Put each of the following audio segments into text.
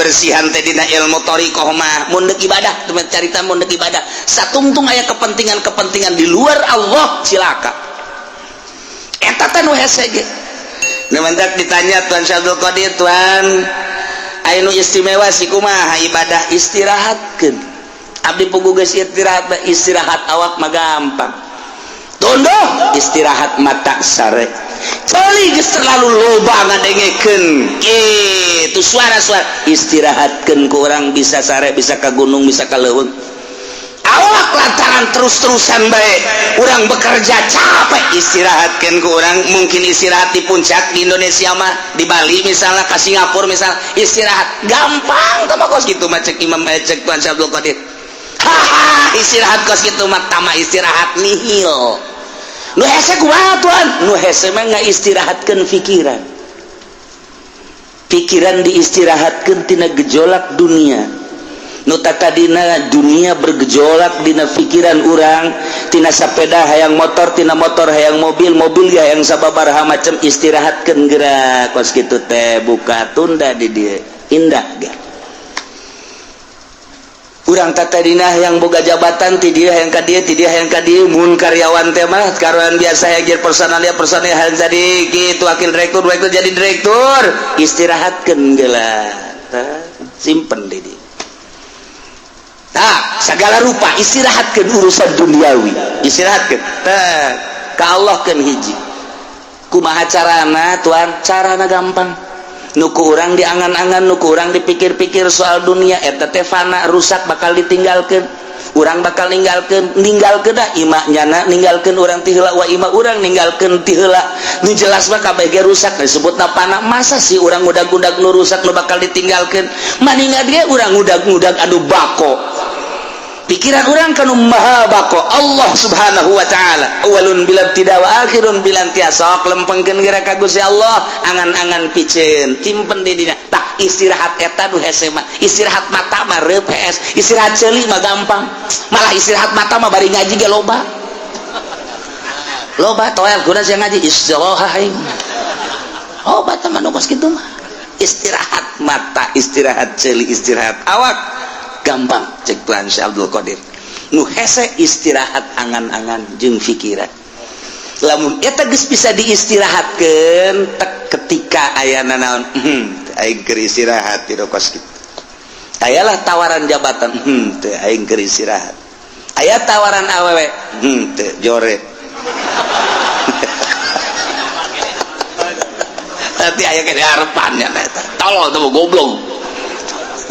Bersihan teh dina ilmu thoriqoh mah mun deuk ibadah, teman, carita mun deuk ibadah satungtung aya kepentingan-kepentingan di luar Allah, cilaka. Eta teh nu hese ge. Nu mantak ditanya Tuan Syabdul Qadir, "Tuan, aya nu istimewa sih, kumaha ibadah?" "Istirahatkeun." Abdi puguh geus istirahat. Istirahat awak mah gampang, tunduh. Istirahat mata sare. Ceuli geus terlalu loba ngadengekeun kitu suara-suara, istirahatkeun ku urang bisa sare, bisa ka gunung, bisa ka leuweung. Awak lantaran terus-terusan baik urang bekerja capek, istirahatkan ku urang mungkin istirahat di puncak di Indonesia mah, di Bali misalnya, ke Singapura misalnya, istirahat gampang tah kos gitu mah. Cek Imam, cek Tuan Syabdul Qadir, "Haha, istirahat kos gitu mah tama istirahat nihil." Nu hese kumaha, Tuan? Nu hese mah istirahatkeun pikiran. Pikiran diistirahatkeun tina gejolak dunia. Nu tadina dunia bergejolak dina pikiran urang, tina sepeda hayang motor, tina motor hayang mobil, mobil ya yang sababaraha macam, istirahatkeun gerak kos kitu teh. Buka tunda di dieu, indah ge. Urang tadina yang boga jabatan, ti dieu hayang ka dieu, ti dieu hayang ka dieu. Mun karyawan teh mah, karyawan biasa hayang jadi personalia, personalia hayang jadi kitu, wakil direktur, direktur jadi direktur. Istirahatkeun geula, simpen di dieu. Nah, segala rupa istirahatkan urusan duniawi, istirahatkan. Tah, ka Allah kan hiji. Kumaha carana, Tuan? Carana gampang. Nu ku urang diangan-angan, nu ku urang dipikir-pikir soal dunia eta teh fana, rusak, bakal ditinggalkan. Urang bakal ninggalkeun, ninggalkeun dah imah nyana, ninggalkeun urang ti heula, wa imah urang ninggalkeun ti heula. Nu jelas mah kabeh ge rusak, disebutna fana. Masa sih urang ngudag-ngudag nu rusak, nu bakal ditinggalkeun? Maninga dia urang ngudag-ngudag anu bako. Pikiran urang kanu maha bako, Allah Subhanahu wa Ta'ala, awalun bila tidak wa akhirun bila intiha. Sok lempengkeun geura ka Gusti Allah, angan-angan piceun simpen di dina. Tah, istirahat eta nu hese mah. Istirahat mata mah reup hees, istirahat ceuli mah gampang. Malah istirahat mata mah bari ngaji ge loba loba toel guna sia ngaji istirahat aing. Oh, bata mah nu kos kitu mah. Istirahat mata, istirahat ceuli, istirahat awak gampang cek Tuhan Syekh Abdul Qadir. Nu hese istirahat angan-angan jeung pikiran. Lamun eta geus bisa diistirahatkeun tek, ketika aya nanaon, aing keur istirahat ti kos kitu. Ayalah tawaran jabatan, teu, aing keur istirahat. Aya tawaran awewe, teu, jore. Nanti aya ke harapannya eta tolol tuh, goblok.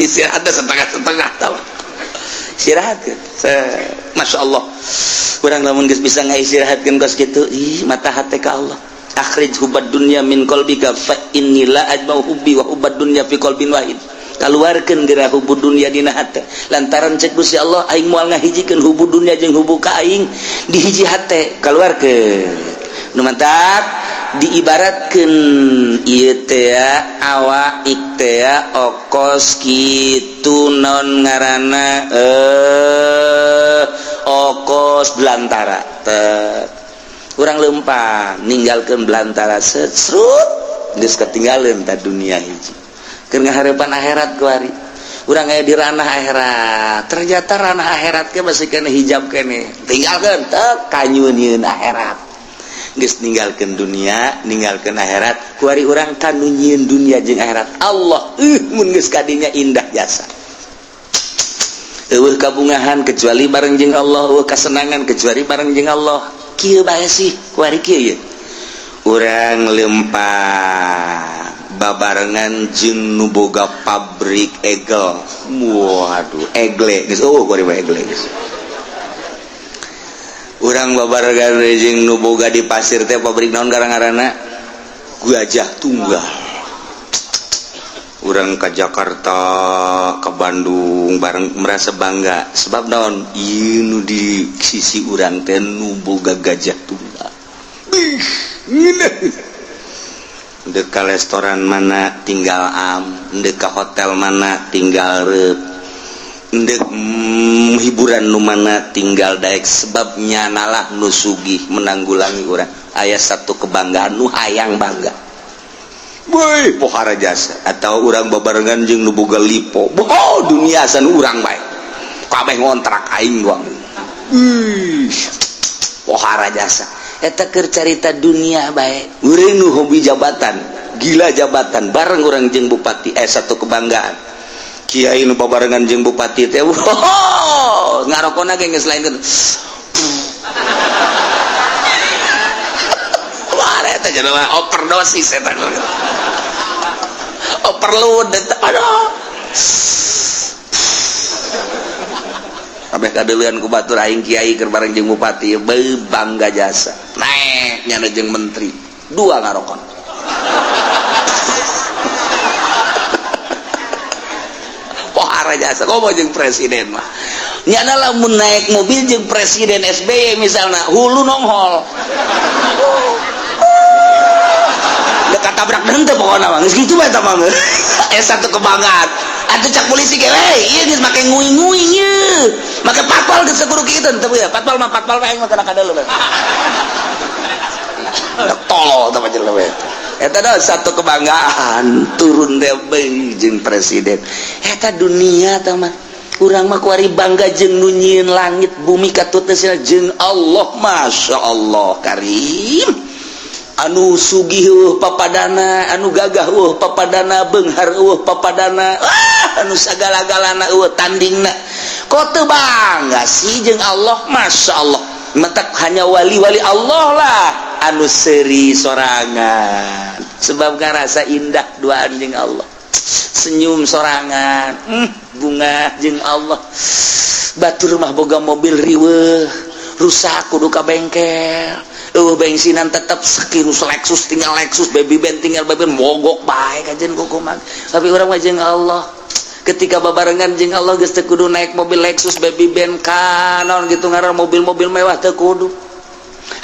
Istirahatnya setengah-setengah, tau istirahat kan. Masya Allah, urang lamun geus bisa ngaistirahatkeun kos kitu, ih, mata hati ka Allah. Akhrij hubbad dunya min qalbika fa inni la ajma'u hubbi wa hubbad dunya fi qalbin wahid. Kaluarkeun geura hubbu dunya dina hate, lantaran cek Gusti Allah, aing moal ngahijikeun hubbu dunya jeung hubbu ka aing di hiji hate. Kaluarkeun. Nu mantak diibaratkeun ieu teh awak teh okos kitu, non ngaranna, okos belantara teh. Urang lempang ninggalkeun belantara, serut, geus ketinggalan ta dunia hiji. Keur ngaharepan akhirat kuari urang aya di ranah akhirat. Ternyata ranah akhirat ke masih kena hijab kene, tinggalkeun teh kanyunieun akhirat. Geus ninggalkeun dunia, ninggalkeun akhirat, kuari urang kanu nyieun dunia jeung akhirat, Allah. Mun geus kadinya indah jasa. Eueuh kabungahan kecuali bareng jeung Allah, eueuh kasenangan kecuali bareng jeung Allah. Kieu bae sih kuari, kieu ye. Urang lempang babarengan jeung nu boga pabrik egel. Waduh, egle geus eueuh kuari mah, egle geus. Urang babarengan jeung nu boga di pasir teh pabrik naon garang-garana, Gajah Tunggal. Urang ke Jakarta, ke Bandung bareng merasa bangga. Sebab naon? Ieu nu di sisi urang teh nu boga Gajah Tunggal. Ih, ngeunah. Dek ka restoran mana tinggal am, dek ka hotel mana tinggal reup, ndek hiburan nu mana tinggal daek, sebabnya nalah nu sugih menanggulangi urang. Aya satu kebanggaan nu hayang bangga. Woi, pohara jasa atau urang babarengan jeung nu boga lipo. Oh, dunia san urang bae. Kabeh ngontrak aing doang. Ih, pohara jasa. Eta keur carita dunia bae. Urang nu hobi jabatan, gila jabatan, bareng urang jeung bupati satu kebanggaan. Kiai nu babarengan jeung bupati teh, oh, ngarokona ge geus lain. Wah, eta jelema overdosis eta. Overload eta. Aduh. Kabeh kadeuleun ku batur aing kiai keur bareng jeung bupati, beuh bangga jasa. Naek nyana jeung menteri, dua ngarokon. Pohara jasa komo jeung presiden mah. Nyana lamun naik mobil jeung presiden SBY misalna, hulu nonghol. Dekat tabrak henteu pokona mah geus kitu bae eta mah. Satu kebanggaan. Atuh cak polisi ge we, ieu geus make nguing-nguing ieu. Make patpol geus kudu kitu teu ya. Patpol mah patpol we aing mah kana kadeuleu. Tolol teh mah jelema. Eta dah satu kebanggaan turun teh jeung presiden. Eta dunia teh mah. Urang mah kuari bangga jeung nu nyieun langit bumi katutna jeung Allah, Masya Allah Karim. Anu sugih papadana, anu gagah papadana, beunghar papadana, anu sagala-galana tandingna. Kok teu bangga sih jeung Allah, Masya Allah. Mentak hanya wali-wali Allah lah anu seuri sorangan. Sebab ngarasa indah duaan jeung Allah. Senyum sorangan, bunga jeung Allah. Batur mah boga mobil riweuh, rusak kudu ka bengkel. Bensinan tetap sekirus Lexus tinggal Lexus, baby band tinggal baby band, mogok bae kajen kukuman. Tapi urang mah jeung Allah, ketika babarengan jeung Allah geus teu kudu naik mobil Lexus, baby band kanon gitu ngaran mobil-mobil mewah teu kudu.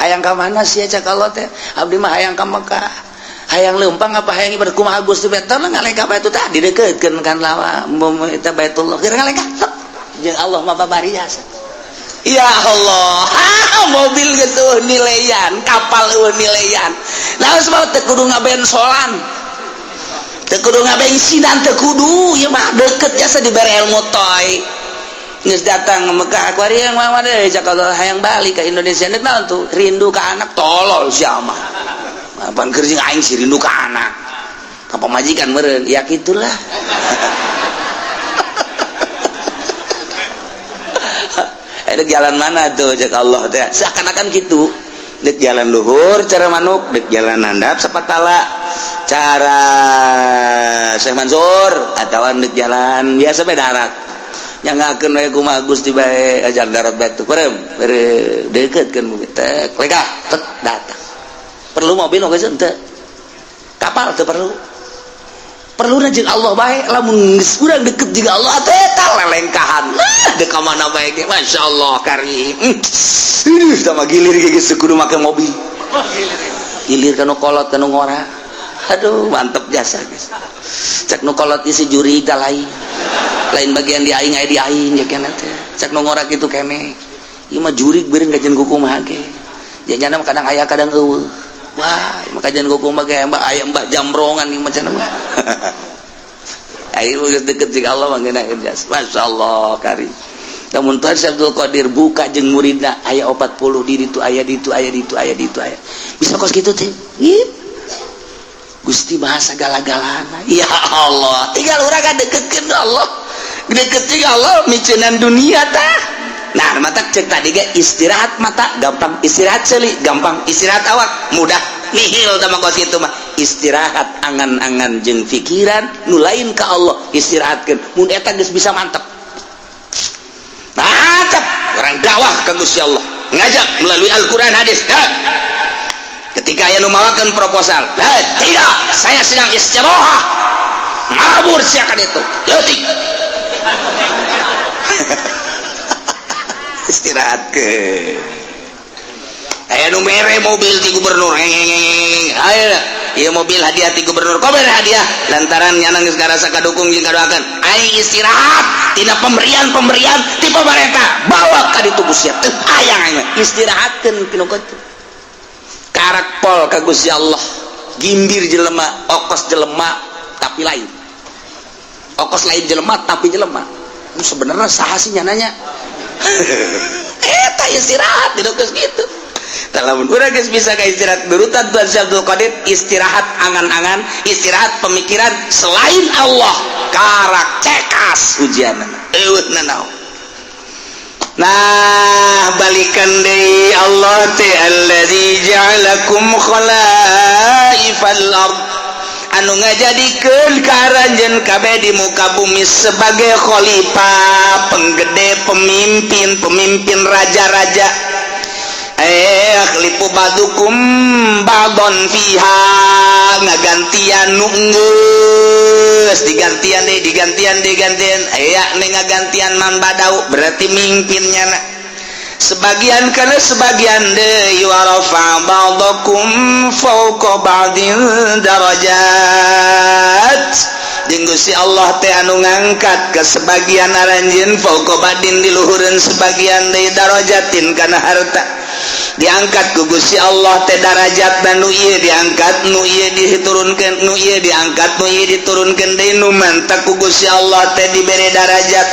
Hayang ka mana sih cak Allah teh? Abdi mah hayang ka Mekah. Hayang leumpang apa hayang ibadah kumaha Gusti teh ngalengkah bae tah didekeutkeun kan lawa eta Baitullah. Kira ngalengkah jeung Allah mah babari jasa. Ya Allah, mobil gitu nilaian, kapal nilaian. Nah, sebab teu kudu ngabensolan. Teu kudu ngabensinan, teu kudu, ieu mah deket jasa dibere ilmu toy. Geus datang ke Mekah, kuari yang mah deui cak Allah hayang balik ke Indonesia. Nek naon tuh? Rindu ka anak, tolol sia mah. Apaan keur jeung aing sih rindu ka anak. Ka pamajikan meureun, ya kitulah. Dek jalan mana tuh cek Allah teh seakan-akan gitu. Dek jalan luhur cara manuk, dek jalan nandap sapatala cara Syekh Mansur, atawa dek jalan biasa bae darat. Nyangakeun we kumaha Gusti bae ajar darat batu. Perem, deuketkeun bumi tek lekah tek datang. Perlu mobil oge henteu. Kapal teu perlu. Perlu jeung Allah bae lamun geus urang deket jeung Allah teh eta lelengkahan. Dek ka mana bae ge masyaallah karim. Ih, tah gilir ge geus kudu make mobil. Gilir ka nu kolot ka nu ngora. Aduh, mantep jasa geus. Cek nu kolot isi juri ka lain. Lain bagian di aing aya di aing ya kana teh. Cek nu ngora kitu keneh. Ieu mah jurig beureung kajian kumaha ge. Jajana mah kadang aya kadang eueuh. Wah, maka jangan kumaha ge mbah aya mbah jamrongan ieu macam mah. Ayo deket jeung Allah mah ngeunah jasa. Masyaallah karim. Namun Tuhan Syekh Abdul Qadir buka jeung muridna aya 40 di ditu aya ditu aya ditu aya ditu aya. Bisa kos kitu teh. Gusti maha sagala-galana. Ya Allah, tinggal urang ka deketkeun Allah. Deket jeung Allah miceunan dunia tah. Nah, mata cek tadi ge istirahat mata gampang, istirahat seuli gampang, istirahat awak mudah. Nihil tah mah kos kitu mah. Istirahat angan-angan jeung pikiran nu lain ka Allah istirahatkeun. Mun eta geus bisa mantep. Mantep orang dakwah ka Gusti Allah, ngajak melalui Al-Qur'an hadis. Nah, ketika aya nu mawakeun proposal, nah, tidak, saya sedang istirahat. Mabur siakan itu. Leutik. Istirahat ke. Aya nu mere mobil ti gubernur. Ayo, ieu mobil hadiah ti gubernur. Kok mere hadiah? Lantaran nyana geus ngarasa kadukung jeung kadoakeun. Aing istirahat tina pemberian-pemberian ti pemerintah. Bawa ka ditu Gusti. Teu hayang aing istirahatkeun kinu kitu. Karak pol ka Gusti Allah. Gimbir jelema, okos jelema tapi lain, okos lain jelema tapi jelema. Nu sebenarnya saha sih nyananya? Eta istirahat di geus kitu. Lamun urang geus bisa ka istirahat nurutan Tuan Syekh Abdul Qadir, istirahat angan-angan, istirahat pemikiran selain Allah, karak cekas ujianna, eueuh nanaon. Nah, balikan deui, Allah teh alladzi ja'alakum khalaifal ard, anu ngajadikeun ka aranjeun kabeh di muka bumi sebagai khalifah, penggede, pemimpin, pemimpin raja-raja. Yakhlifu ba'dukum ba'don fiha, ngagantian nu geus digantian deui, digantian, digantian, aya nih ngagantian man badau, berarti mimpinnya na sebagian karena sebagian deui. Wa rafa ba'dakum fawqa ba'din darajat, jeung Gusti Allah teh anu ngangkat ke sebagian aranjeun, fawqa ba'din, di luhureun sebagian deui, darajatin, kana harta diangkat ku Gusti Allah teh darajat. Dan nu ieu diangkat, nu ieu diturunkeun, nu ieu diangkat, nu ieu diturunkeun deui. Nu mantak ku Gusti Allah teh dibere darajat,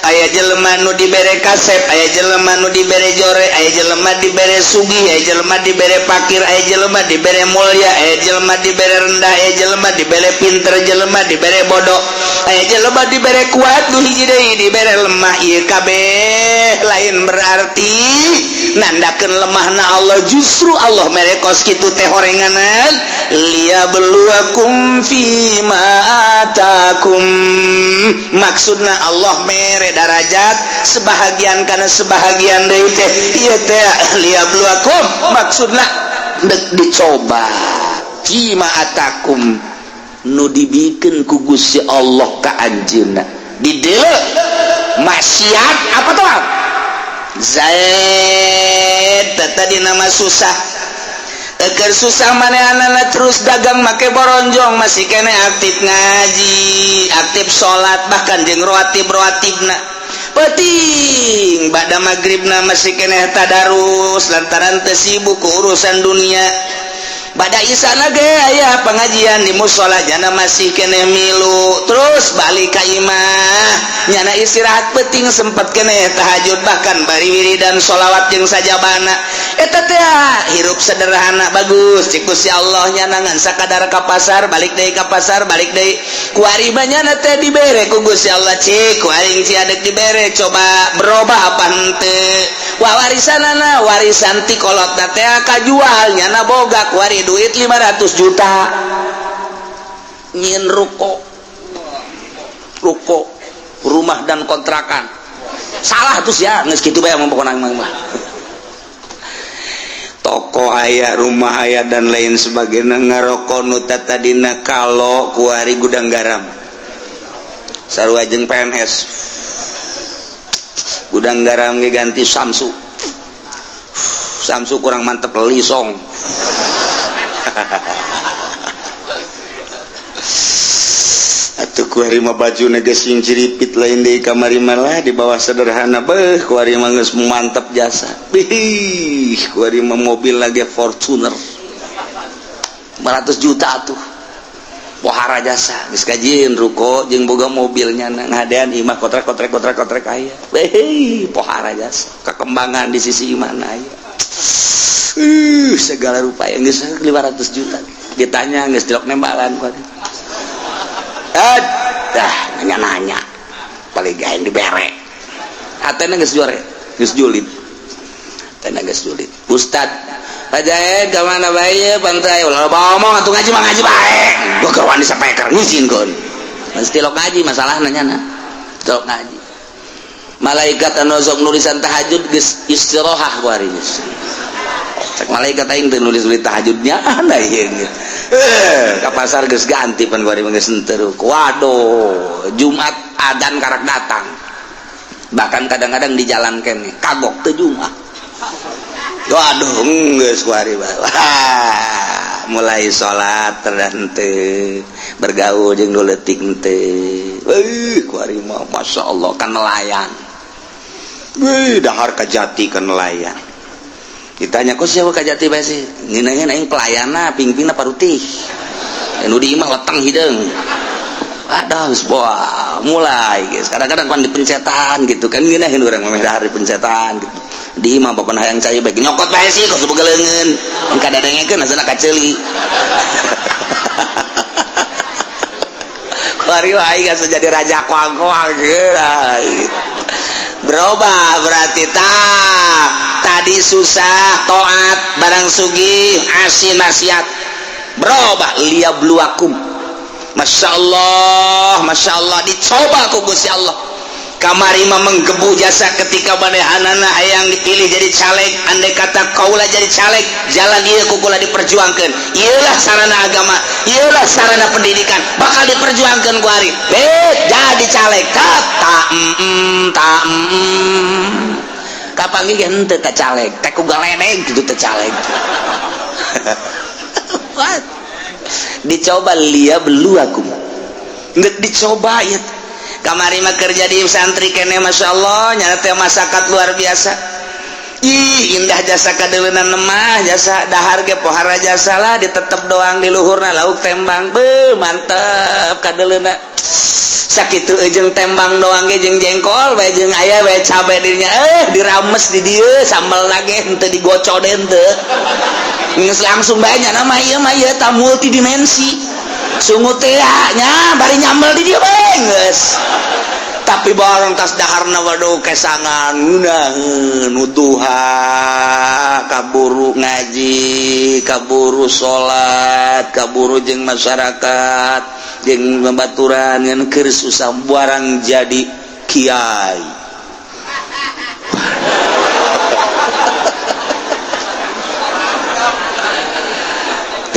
aya jelema nu dibere kasep, aya jelema nu dibere jore, aya jelema dibere sugih, aya jelema dibere pakir, aya jelema dibere mulia, aya jelema dibere rendah, aya jelema dibere pinter, jelema dibere bodoh, aya jelema dibere kuat, nu hiji deui dibere lemah. Ieu kabeh lain berarti nandakeun lemahna Allah, justru Allah mere kos kitu teh horenganan liyabluwakum fima atakum. Maksudna Allah mere darajat sebahagian karena sebahagian deui teh ieu teh liyabluwakum, maksudna dek dicoba, fima atakum, nu dibikeun ku Gusti Allah ka anjeunna. Di dieu maksiat apa tuh Zaid tadi nama susah. Eker susah manehna terus dagang make boronjong, masih kene aktif ngaji, aktif salat, bahkan jeung rawatib rawatibna penting ba'da maghribna masih kene tadarus lantaran teu sibuk ku urusan dunia. Ba'da isana ge aya pengajian di musola, nyana masih kene milu. Terus balik ka imah, nyana istirahat penting, sempet kene tahajud, bahkan bari wiridan sholawat jeung sajabana. Eta teh hirup sederhana bagus cik Gusti Allah. Nyana ngan sakadar ka pasar, balik deui, ka pasar, balik deui. Kuari mah nyana teh dibere ku Gusti Allah, cik ku aing ci adek dibere, coba berubah apa henteu. Wah, warisanana, warisan ti kolotna teh kajual, nyana boga kuari duit 500 juta, nyieun ruko, ruko rumah dan kontrakan. Salah terus ya, geus kitu bae pokona mah. Toko aya, rumah aya, dan lain sebagainya. Ngaroko nu tadina kalau kuari Gudang Garam, sarua jeung PNS. Gudang Garam ge ganti Samsu, Samsu kurang mantep, Lisong. Atuh kuari mah baju geus sing ciripit, lain deui kamari malah di bawah sederhana. Beuh, kuari mah geus mantep jasa. Bih, kuari mah mobil lagi Fortuner 500 juta tuh, pohara jasa. Geus kajieun ruko jeung boga mobilnya, ngadean imah kotrek kotrek kotrek kotrek aya. Beuh, pohara jasa, kekembangan di sisi mana aya. Segala rupa yang geus 500 juta ditanya geus dilok nembalan kuari. Dah nanya-nanya paling gaeng dibere atena geus juare, geus julid, atena geus julid. Ustad Pak Jaed ka mana bae pantai ulah loba omong atuh, ngaji mah ngaji bae. Gua keur wani sapeker ngizinkeun mesti lok ngaji. Masalahna nyana tilok ngaji, malaikat anu sok nulisan tahajud geus istirahat kuari geus. Cek malaikat, aing teu nulis-nulis tahajudnya ah ieu. Eh, ka pasar geus ganti pan kuari mah, geus henteu. Waduh, Jumat adan karak datang. Bahkan kadang-kadang di jalan kene kagok teu Jumat. Waduh, geus kuari. Wah, mulai salat terhenteu, bergaul jeung nu leutik henteu. Euy, kuari mah masyaallah kan nelayan. Wih, dahar kajati kan nelayan. Ditanya kok siapa Kajati bae sih? Ngeunaheun aing pelayana pingpingna parutih. Nu di imah leteng hideung. Aduh, wah, mulai guys. Kadang-kadang pan dipencetan gitu kan ngeunaheun urang mah dahar dipencetan gitu. Di imah bapak hayang cai bae nyokot bae sih kok boga leungeun. Engka dadengekeun asana kaceuli. Kuari wae geus jadi raja koang-koang gitu. Berubah berarti tah. Tadi susah taat barang sugih asin maksiat. Berubah liyabluwakum. Masya Allah, Masya Allah, dicoba ku Gusti Allah. Kamari mah menggebu jasa ketika manehanana hayang dipilih jadi caleg, andai kata kaula jadi caleg, jalan ieu ku kula diperjuangkeun. Ieulah sarana agama, ieulah sarana pendidikan, bakal diperjuangkeun ku ari. Jadi caleg tak ta ta. Kapanggih ge henteu ka caleg, teh ku galedeg kitu teh caleg. What? Dicoba liyabluwakum. Nggak dicoba ya. Kamari mah kerja di santri kene Masya Allah nyana teh masakat luar biasa. Ih indah jasa kadeuleunan mah jasa dahar ge pohara jasa lah ditetep doang di luhurna lauk tembang beuh mantep kadeuleuna. Sakitu jeung tembang doang ge jeung jengkol bae jeung aya bae cabe dirinya dirames di dieu sambal lagi henteu digocod henteu. Geus langsung bae nya mah ieu mah ieu ta multidimensi. Sungut teh nya bari nyambel di dieu bae geus. Tapi barang tas daharna waduh kesangan ngeunaheun nuduha kaburu ngaji, kaburu salat, kaburu jeung masyarakat, jeung babaturan ngan keur susah barang jadi kiai.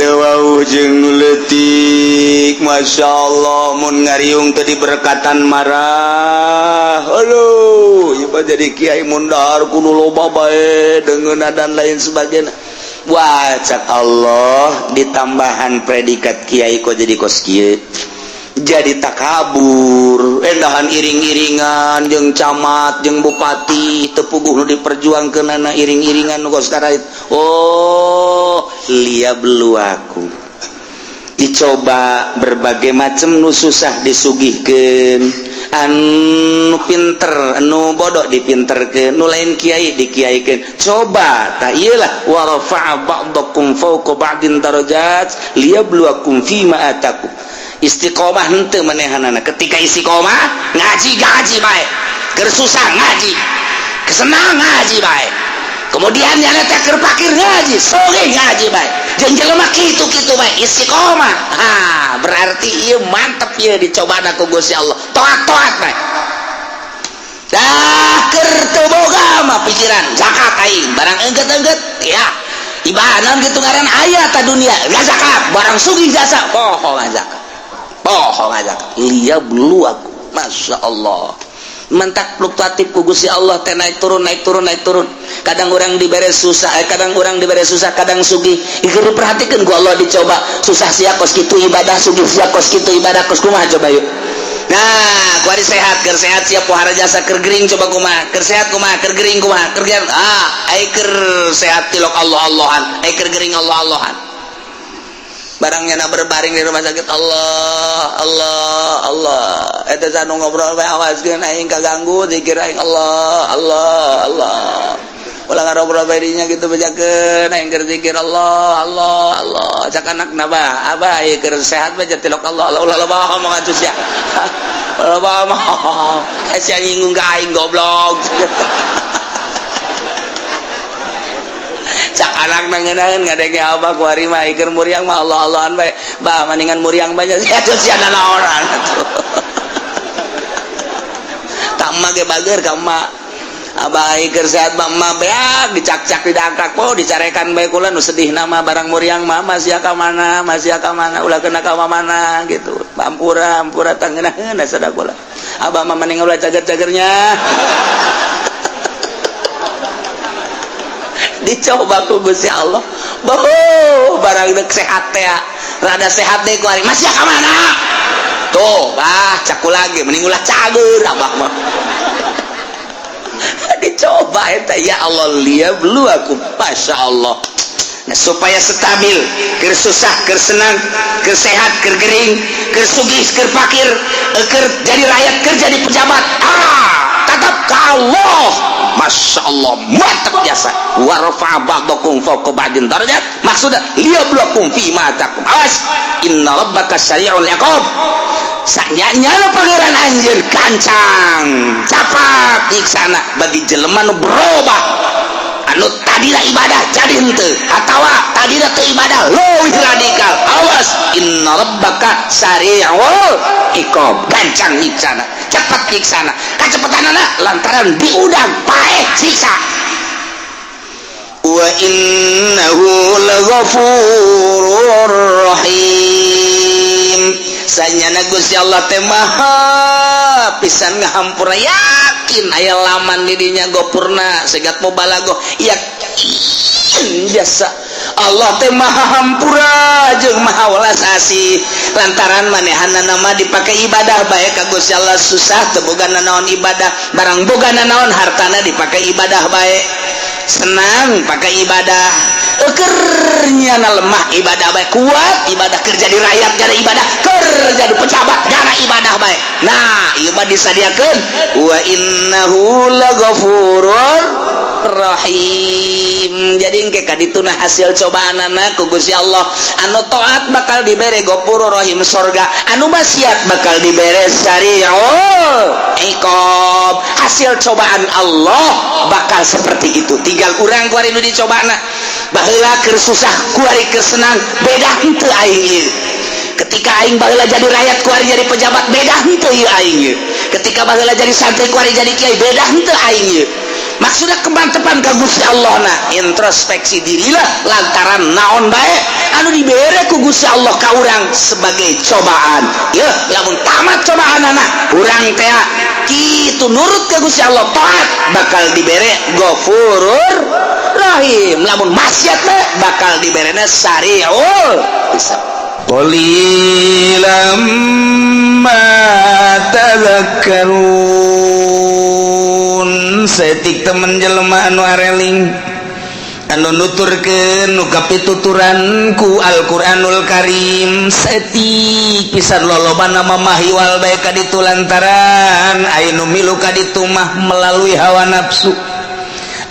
Teu jeung leutik Masya Allah mun ngariung teu diberkatan marah. Aduh, ieu mah jadi kiai mun dahar kudu loba bae deungeunna dan lain sebagainya. Wah, cak Allah ditambahan predikat kiai kok jadi kos kieu. Jadi takabur, endahan iring-iringan jeung camat jeung bupati teu puguh nu diperjuangkeunana iring-iringan nu kos karait. Oh, liyabluwakum. Dicoba berbagai macam nu susah disugihkeun, anu pinter, anu bodoh dipinterkeun, nu lain kiai dikiaikeun. Coba tah ieu lah wa rafa'a ba'dakum fawqa ba'din darajat liyabluwakum fima atakum. Istiqomah henteu manehanana. Ketika istiqomah ngaji gaji bae, keur susah ngaji, kesenang ngaji bae. Kemudian nyana teh keur pakir ngaji, sugih ngaji bae. Jeung jelema kitu-kitu bae istiqomah. Ha, berarti ieu mantep ieu dicobana ku Gusti Allah. Toat-toat bae. Dah keur teu boga mah pikiran zakat aing, barang engget-engget ya. Ibadah gitu ngaran aya ta dunia, zakat, barang sugih jasa, poho zakat. Poho zakat. Liyabluwakum. Masya Allah. Mentak fluktuatif ku Gusti Allah teh naik turun naik turun naik turun. Kadang orang dibere susah, kadang orang dibere susah, kadang sugih. Ieu diperhatikeun ku Allah dicoba. Susah sia kos kitu ibadah, sugih sia kos kitu ibadah, kos kumaha coba yuk. Nah, kuari sehat, keur sehat sia pohara jasa keur gering coba kumaha, keur sehat kumaha, keur gering kumaha, keur gering ah, ai keur sehat tilok Allah-Allahan, ai keur gering Allah-Allahan. Barangnya na berbaring di rumah sakit Allah Allah Allah eta sanu ngobrol bae awaskeun aing kaganggu zikir aing Allah Allah Allah ulah ngarobrol bae dinya kitu bejakeun aing keur zikir Allah Allah Allah cak anakna bah abah ieu keur sehat bae tilok Allah Allah ulah loba omongan sia ulah loba omong sia nyinggung ka aing goblok. Cak anak nangeunaheun ngadenge abah ku ari mah iker muriang mah Allah-Allahan bae. Bah maningan muriang bae sia sia nanaonan atuh. Tak emak ge bager ka emak. Abah iker sehat mah emak beak dicak-cak didangkak po dicarekan bae kula nu sedih nama barang muriang mah masih ka mana masih ka mana ulah kena ka mana gitu. Ampura ampura tangeunaheun sada kula. Abah mah mending ulah cager-cagernya. Dicoba ku Gusti Allah. Boh, barang deuk sehat teh. Rada sehat deui ku ari. Masih ka mana? Tuh, bah caku lagi mending ulah cager abah mah. Dicoba Loba eta, ya Allah, liyabluwakum. Masya Allah. Nah, supaya stabil, keur susah, keur senang, keur sehat, keur gering, keur sugih, keur fakir, keur jadi rakyat, keur jadi pejabat, ah, tetap ke Allah. Masya Allah, mantap jasa. Wa rafa'a ba'dakum fawqa ba'din darajat, maksudnya liyabluwakum fi ma atakum. Awas, inna rabbaka sari'ul iqab. Sanyanya Pangeran anjir gancang capat nyiksana bagi jelema nu berubah, anu tadina ibadah jadi henteu, atawa tadina teu ibadah leuwih radikal. Awas, inna rabbaka sari'ul iqab, gancang nyiksana, cepat nyiksana. Kacepetanana lantaran diudang paeh siksa. Wa innahu laghafurur rahim. Sanyana Gusti Allah teh maha pisan ngahampura. Yakin aya laman di dinya gopurna segat mubalaghah, yakin biasa Allah teh maha hampura jeung maha welas asih, lantaran manehana nama dipakai ibadah bae ka Gusti Allah. Susah teu boga nanaon, ibadah. Barang boga nanaon, hartana dipakai ibadah bae. Senang, pakai ibadah. Ekernya na lemah, ibadah bae. Kuat, ibadah. Kerja di rakyat jadi ibadah, kerja di pejabat jana ibadah bae. Nah, ieu mah disadiakeun wa innahu laghafurur rahim. Jadi engke kadituna hasil cobaanana ku Gusti Allah. Anu taat bakal dibere Ghafurur Rahim, sorga. Anu maksiat bakal dibere sari'ul iqab. Hasil cobaan Allah bakal seperti itu. Tinggal urang kuari nu dicobana. Baheula keur susah, kuari keur senang, beda henteu aing ieu? Ketika aing baheula jadi rakyat, kuari jadi pejabat, beda henteu ieu aing ieu? Ketika baheula jadi santri, kuari jadi kiai, beda henteu aing ieu? Maksudnya kemantepan ka Gusti Allah. Nah, introspeksi dirilah, lantaran naon bae anu dibere ku Gusti Allah ka urang sebagai cobaan ya. Lamun tamat cobaan anak urang teh kitu, nurut ke Gusti Allah, taat, bakal dibere Ghafurur Rahim. Lamun maksiat mah bakal diberena sari'ul hisab. Qalilan ma tadhakkarun. Saeutik temen jelema anu areling, anu nuturkeun nu kapituturan ku Al-Qur'anul Karim. Saeutik pisan, lolobana mah mahiwal bae ka ditu, lantaran aya nu milu ka ditu mah melalui hawa nafsu.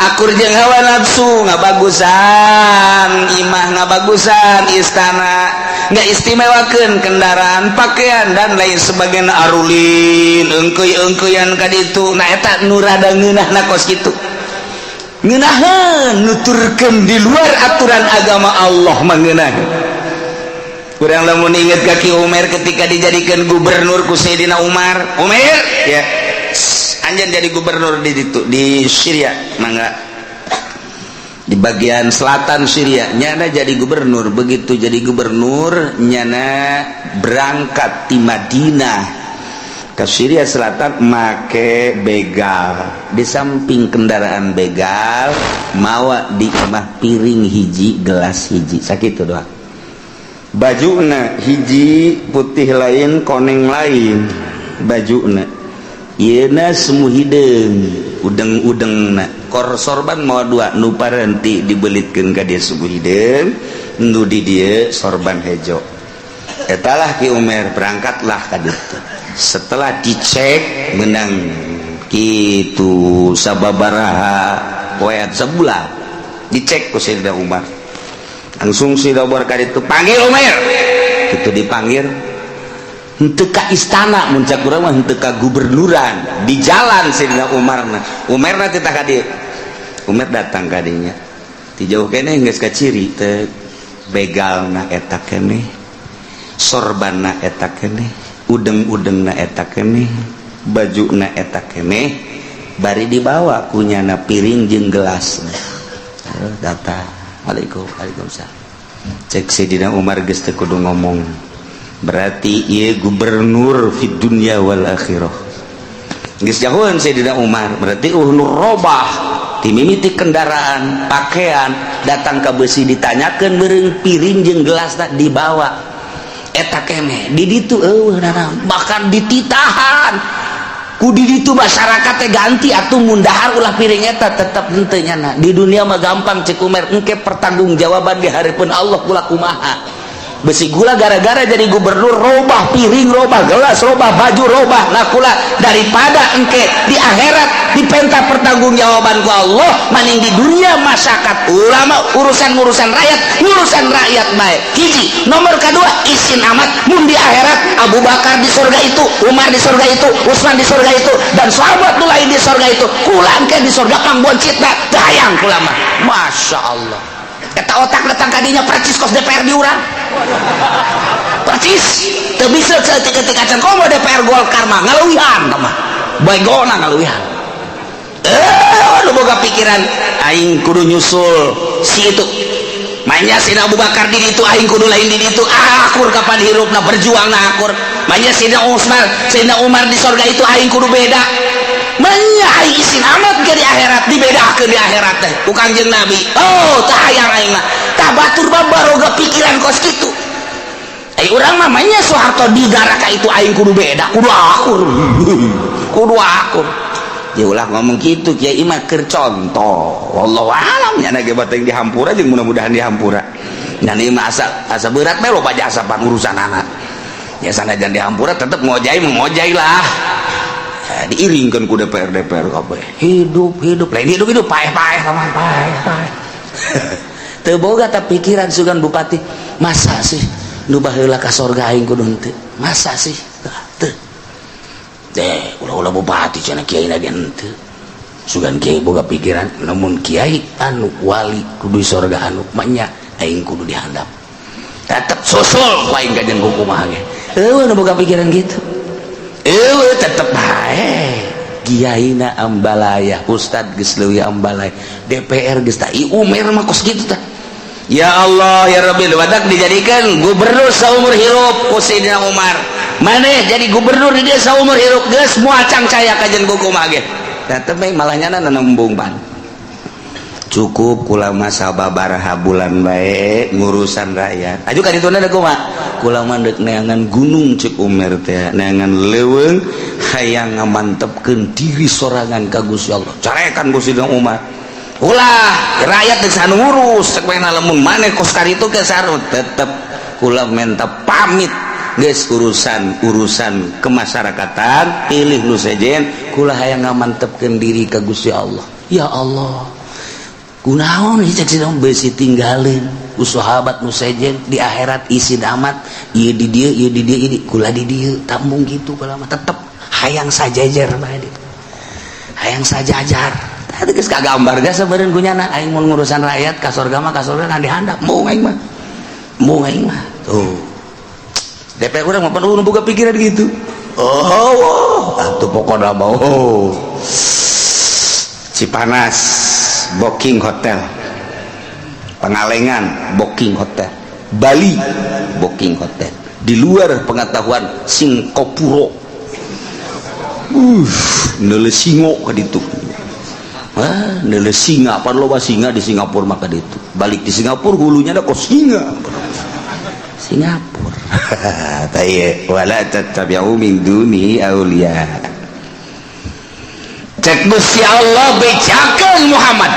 Akur jeung hawa nafsu, ngabagusan imah, ngabagusan istana, nggak istimewakan kendaraan, pakaian, dan lain sebagainya, arulin engkeuy-engkeuyan ka ditu. Nah, eta nu rada ngeunahna kos kitu, ngeunaheun nuturkeun di luar aturan agama Allah mah ngeunaheun. Kurang lamun inget ka Ki Umar ketika dijadikan gubernur ku Sayyidina Umar. Umar ya, anjeun jadi gubernur di ditu, di Syria, mangga, di bagian selatan Syria. Nyana jadi gubernur. Begitu jadi gubernur, nyana berangkat di Madinah ke Syria Selatan make begal. Di samping kendaraan begal, mawa di imah piring hiji, gelas hiji, sakitu doang. Bajuna hiji putih lain, koneng lain bajuna. Yeuna semu hideung, udeng-udeng na kor sorban mawa dua, nu parenti dibelitkeun ka dia semu hideung, nu di dieu sorban hejo. Etalah Ki Umar berangkatlah ka ditu. Setelah dicek menang kitu sababaraha poean, sebulan dicek ku Sayyidina Umar. Langsung Sayyidina Umar ka ditu, "Panggil Umar." Itu dipanggil henteu ka istana, mun cak urang mah henteu ka gubernuran. Di jalan Sayyidina Umar na Umar na titah ka dieu. Umar datang ka dinya, ti jauh keneh geus kaciri teh begalna eta keneh, sorbanna eta keneh, udeng-udengna eta keneh, bajuna eta keneh, bari dibawa kunyana piring jeung gelas. Datang, "Waalaikum, waalaikumsalam." Cek Sayyidina Umar, geus teu kudu ngomong, berarti ieu gubernur fid dunya wal akhirah. Geus jauhan Sayyidina Umar, berarti nu robah timimiti kendaraan, pakaian, datang ke besi ditanyakeun meureun piring jeung gelas tak dibawa eta keneh. Di ditu eueuh nanaon, bahkan dititahan. Ku di ditu masyarakat teh ganti atuh, mun dahar ulah piring eta. Tetep henteu nyana. Di dunia mah gampang, cek Umar, engke pertanggungjawaban di hareupeun Allah kula kumaha? Besi gula gara-gara jadi gubernur robah piring, robah gelas, robah baju, robah. Nah, kula daripada engke di akhirat dipenta pertanggungjawaban ku Allah, maning di dunia masyarakat ulama urusan-urusan rakyat, urusan rakyat baik. Hiji nomor kedua, isin amat mun di akhirat Abu Bakar di surga itu, Umar di surga itu, Utsman di surga itu, dan sahabat nu lain di surga itu, kula engke di surga pangboncitna. Hayang kula mah. Masya Allah, eta otak datang kadinya percis kos DPR di urang, percis. Teu bisa ketika can komo DPR Golkar mah ngaluwihan mah bagona ngaluwihan. Eh, nu boga pikiran aing kudu nyusul si itu, mainnya si Abu Bakar di itu, aing kudu lain di itu. Akur kapan hirupna berjuang na akur. Mainnya Sayyidina Utsman, Sayyidina Umar di surga itu, aing kudu beda. Menya aing isin amat ke di akhirat dibedakeun di akhirat teh ku Kangjeng Nabi. Oh, tah hayang aing mah. Tah, batur mah baroga pikiran kos kitu. Ai urang mah mainnya Soeharto di neraka itu, aing kudu beda, kudu akur, kudu akur. Ya ulah ngomong gitu, kiai mah keur contoh. Wallahu alam nya ge bateng dihampura jeung mudah-mudahan dihampura. Nya ieu mah asa asa berat bae, loba jasa pan urusan anak. Ya sanajan dihampura tetep ngojai mengojai lah. Ya, diiringkan ku DPR DPR kabeh. Hidup hidup lain hidup hidup, paeh paeh sama paeh paeh. Teu boga ta pikiran sugan bupati, masa sih nu baheula ka sorga aing kudu henteu? Masa sih? Teu. Deh, ulah-ulah bupati cenah, kiai ge henteu. Sugan kiai boga pikiran namun kiai anu wali kudu di sorga, anu manya aing kudu dihandap. Tetep susul ku aing ka jeung kumaha ge. Eueuh nu boga pikiran gitu. Eueuh, tetep bae. Kiaina ambalaya, ustad geus leuwih ambalaya, DPR geus tah. Umer mah kos kitu tah. Ya Allah ya Rabbi, badak dijadikan gubernur saumur hirup ku Sayyidina Umar. Maneh jadi gubernur di desa umur hirup geus moal cangcaya kajen kumaha ge. Tetep bae malah nyana nembung pan. Cukup kula mah sababaraha bulan bae ngurusan rakyat. Aju ka dituna kumaha? Kula mah deuk neangan gunung, cek Umar teh, neangan leuweung, hayang ngamantepkeun diri sorangan ka Gusti Allah. Carekan Gusti Umar. Ulah rakyat geus anu ngurus, cek bae lamun maneh kos karitu ke sarut tetep kula minta pamit geus urusan urusan kemasyarakatan, pilih nu sejen, kula hayang ngamantepkeun diri ka Gusti Allah. Ya Allah, kunaon cek si besi tinggalin ku sahabat nu sejen di akhirat isin amat ieu di dieu, ieu di dieu, ieu kula di dieu tambung gitu. Kula mah tetep hayang sajajar bae, hayang sajajar. Tadi geus kagambar geus sebenarnya kunyana aing mun ngurusan rakyat ka surga mah, ka surga kan dihandap. Mau aing mah, mau aing mah. Tuh DPR urang mah perlu boga pikiran gitu. Oh, atuh pokokna mah, oh. Cipanas booking hotel, Pangalengan booking hotel, Bali booking hotel, di luar pengetahuan Singapura, neule singo ka ditu. Ah, neule singa, pan loba singa di Singapura maka ditu. Balik di Singapura hulunya ada kok singa. Singapura. Taye wala tattabi'u min duni auliya. Cek Gusti Allah bejakeun Muhammad.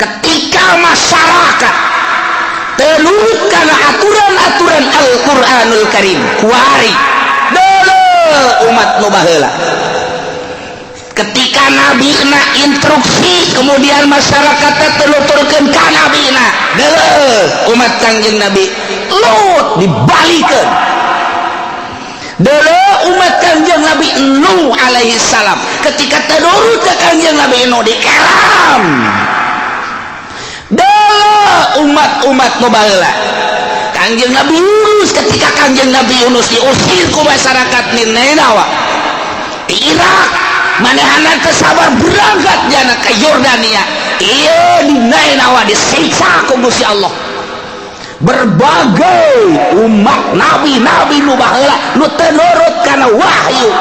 Ketika masyarakat teu kana aturan-aturan Al-Qur'anul Karim, kuari dulu umat nu baheula ketika nabi na instruksi, kemudian masyarakat teu nuturkeun ka nabi na, dulu umat Kangjeng Nabi Lut dibalikeun, dulu umat Kangjeng Nabi Nuh alaihi salam ketika teu nurut ke Kangjeng Nabi Nuh dikeram, dulu umat-umat nu baheula Kangjeng Nabi Yunus, ketika Kangjeng Nabi Yunus diusir ku masyarakat Ninawa di Irak, manehana teu sabar berangkat jana ke Yordania. Iya, di Nainawa disiksa ku Gusti Allah. Berbagai umat nabi-nabi nu baheula nu teu nurut kana wahyu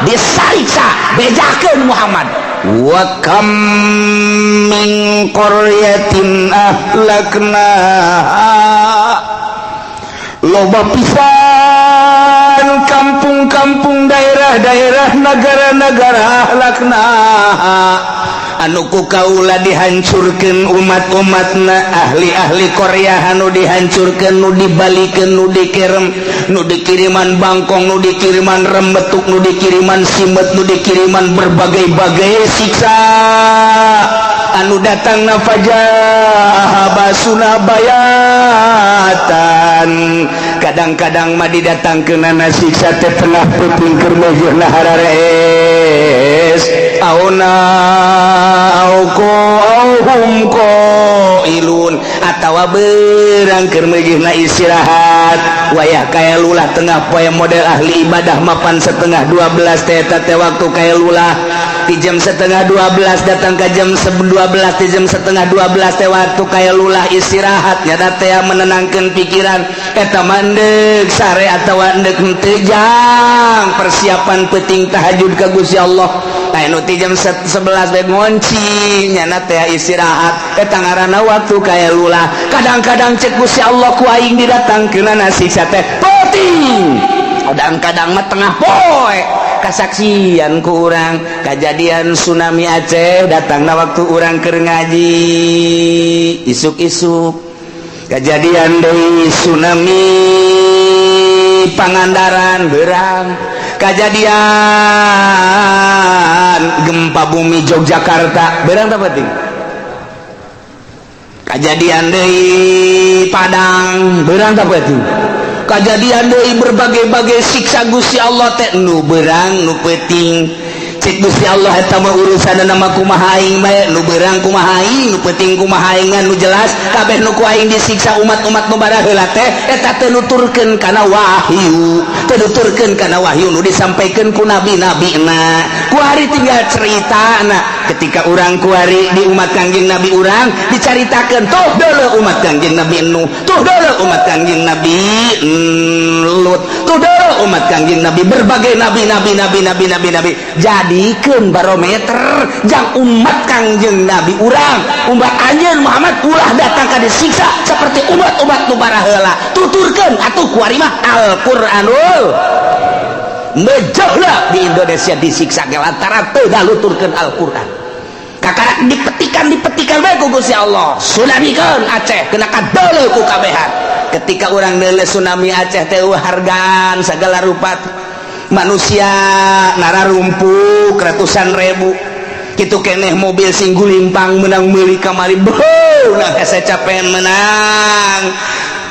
disiksa. Bejakeun Muhammad. Wa kam min qaryatin ahlaknaha, loba pisan. Kampung-kampung, daerah-daerah, negara-negara, ahlakna anu ku kaula dihancurkan umat-umatna, ahli-ahli Korea anu dihancurkan, nu dibalikan, nu dikirim, nu dikiriman bangkong, nu dikiriman rembetuk, nu dikiriman simet, nu dikiriman berbagai-bagai siksa anu datang na fajaa ba'suna bayatan. Kadang-kadang mah didatangkeunana siksa teh tengah peuting keur meujeuhna hararees auna au hum qailun atawa beurang keur meujeuhna istirahat, wayah kailulah tengah poe. Model ahli ibadah mapan setengah 12 teh, eta teh waktu kailulah. Di jam setengah 12 datang ke jam 12, di jam setengah 12 teh waktu kailulah, istirahat nyata teh, menenangkan pikiran. Eta mandek sare atawa endek henteu, jang persiapan penting tahajud ka Gusti Allah. Nah, nu ti jam 11 bae ngonci nyana teh istirahat, eta ngaranna waktu kailulah. Kadang-kadang cek Gusti Allah, ku aing didatangkeunana siksa teh peuting, kadang-kadang mah tengah poe. Kasaksian ku urang kejadian tsunami Aceh datangna waktu urang keur ngaji isuk-isuk. Kejadian deui tsunami Pangandaran berang, kejadian gempa bumi Yogyakarta berang tak penting, kejadian deui Padang berang tak penting, kejadian deui berbagai-bagai siksa Gusti Allah teh nu berang nu peuting. Cek Gusti Allah, eta mah urusan nama kumaha aing bae, nu berang kumaha aing, nu peuting kumaha aing. Nu jelas kabeh nu ku aing disiksa umat-umat nu baraheula teh eta teu nuturkeun kana wahyu, teu nuturkeun kana wahyu nu disampaikan ku nabi-nabina. Kuari tinggal cerita na ketika urang kuari di umat Kangjeng Nabi, urang dicaritakeun, tuh deuleu umat Kangjeng Nabi Nuh, tuh deuleu umat Kangjeng Nabi Lut, tuh deuleu umat Kangjeng Nabi, berbagai nabi, nabi, nabi, nabi, nabi, nabi. Jadikeun barometer jang umat Kangjeng Nabi urang, umat anjeun Muhammad, ulah datang ka disiksa seperti umat-umat nu baraheula. Tuturkeun atuh kuari mah Al-Qur'anul. Mejeuhna di Indonesia disiksa ge lantaran teu daluturkeun Al-Qur'an. Kakarak dipetikan, dipetikan bae ku Gusti Allah. Tsunamikeun Aceh kena kadeuleu ku kabehan. Ketika urang deuleu tsunami Aceh teh, hargaan segala rupa manusia nararumpuk ratusan ribu gitu keneh, mobil sing gulimpang menang meuli kamari beuh, nah hese capean menang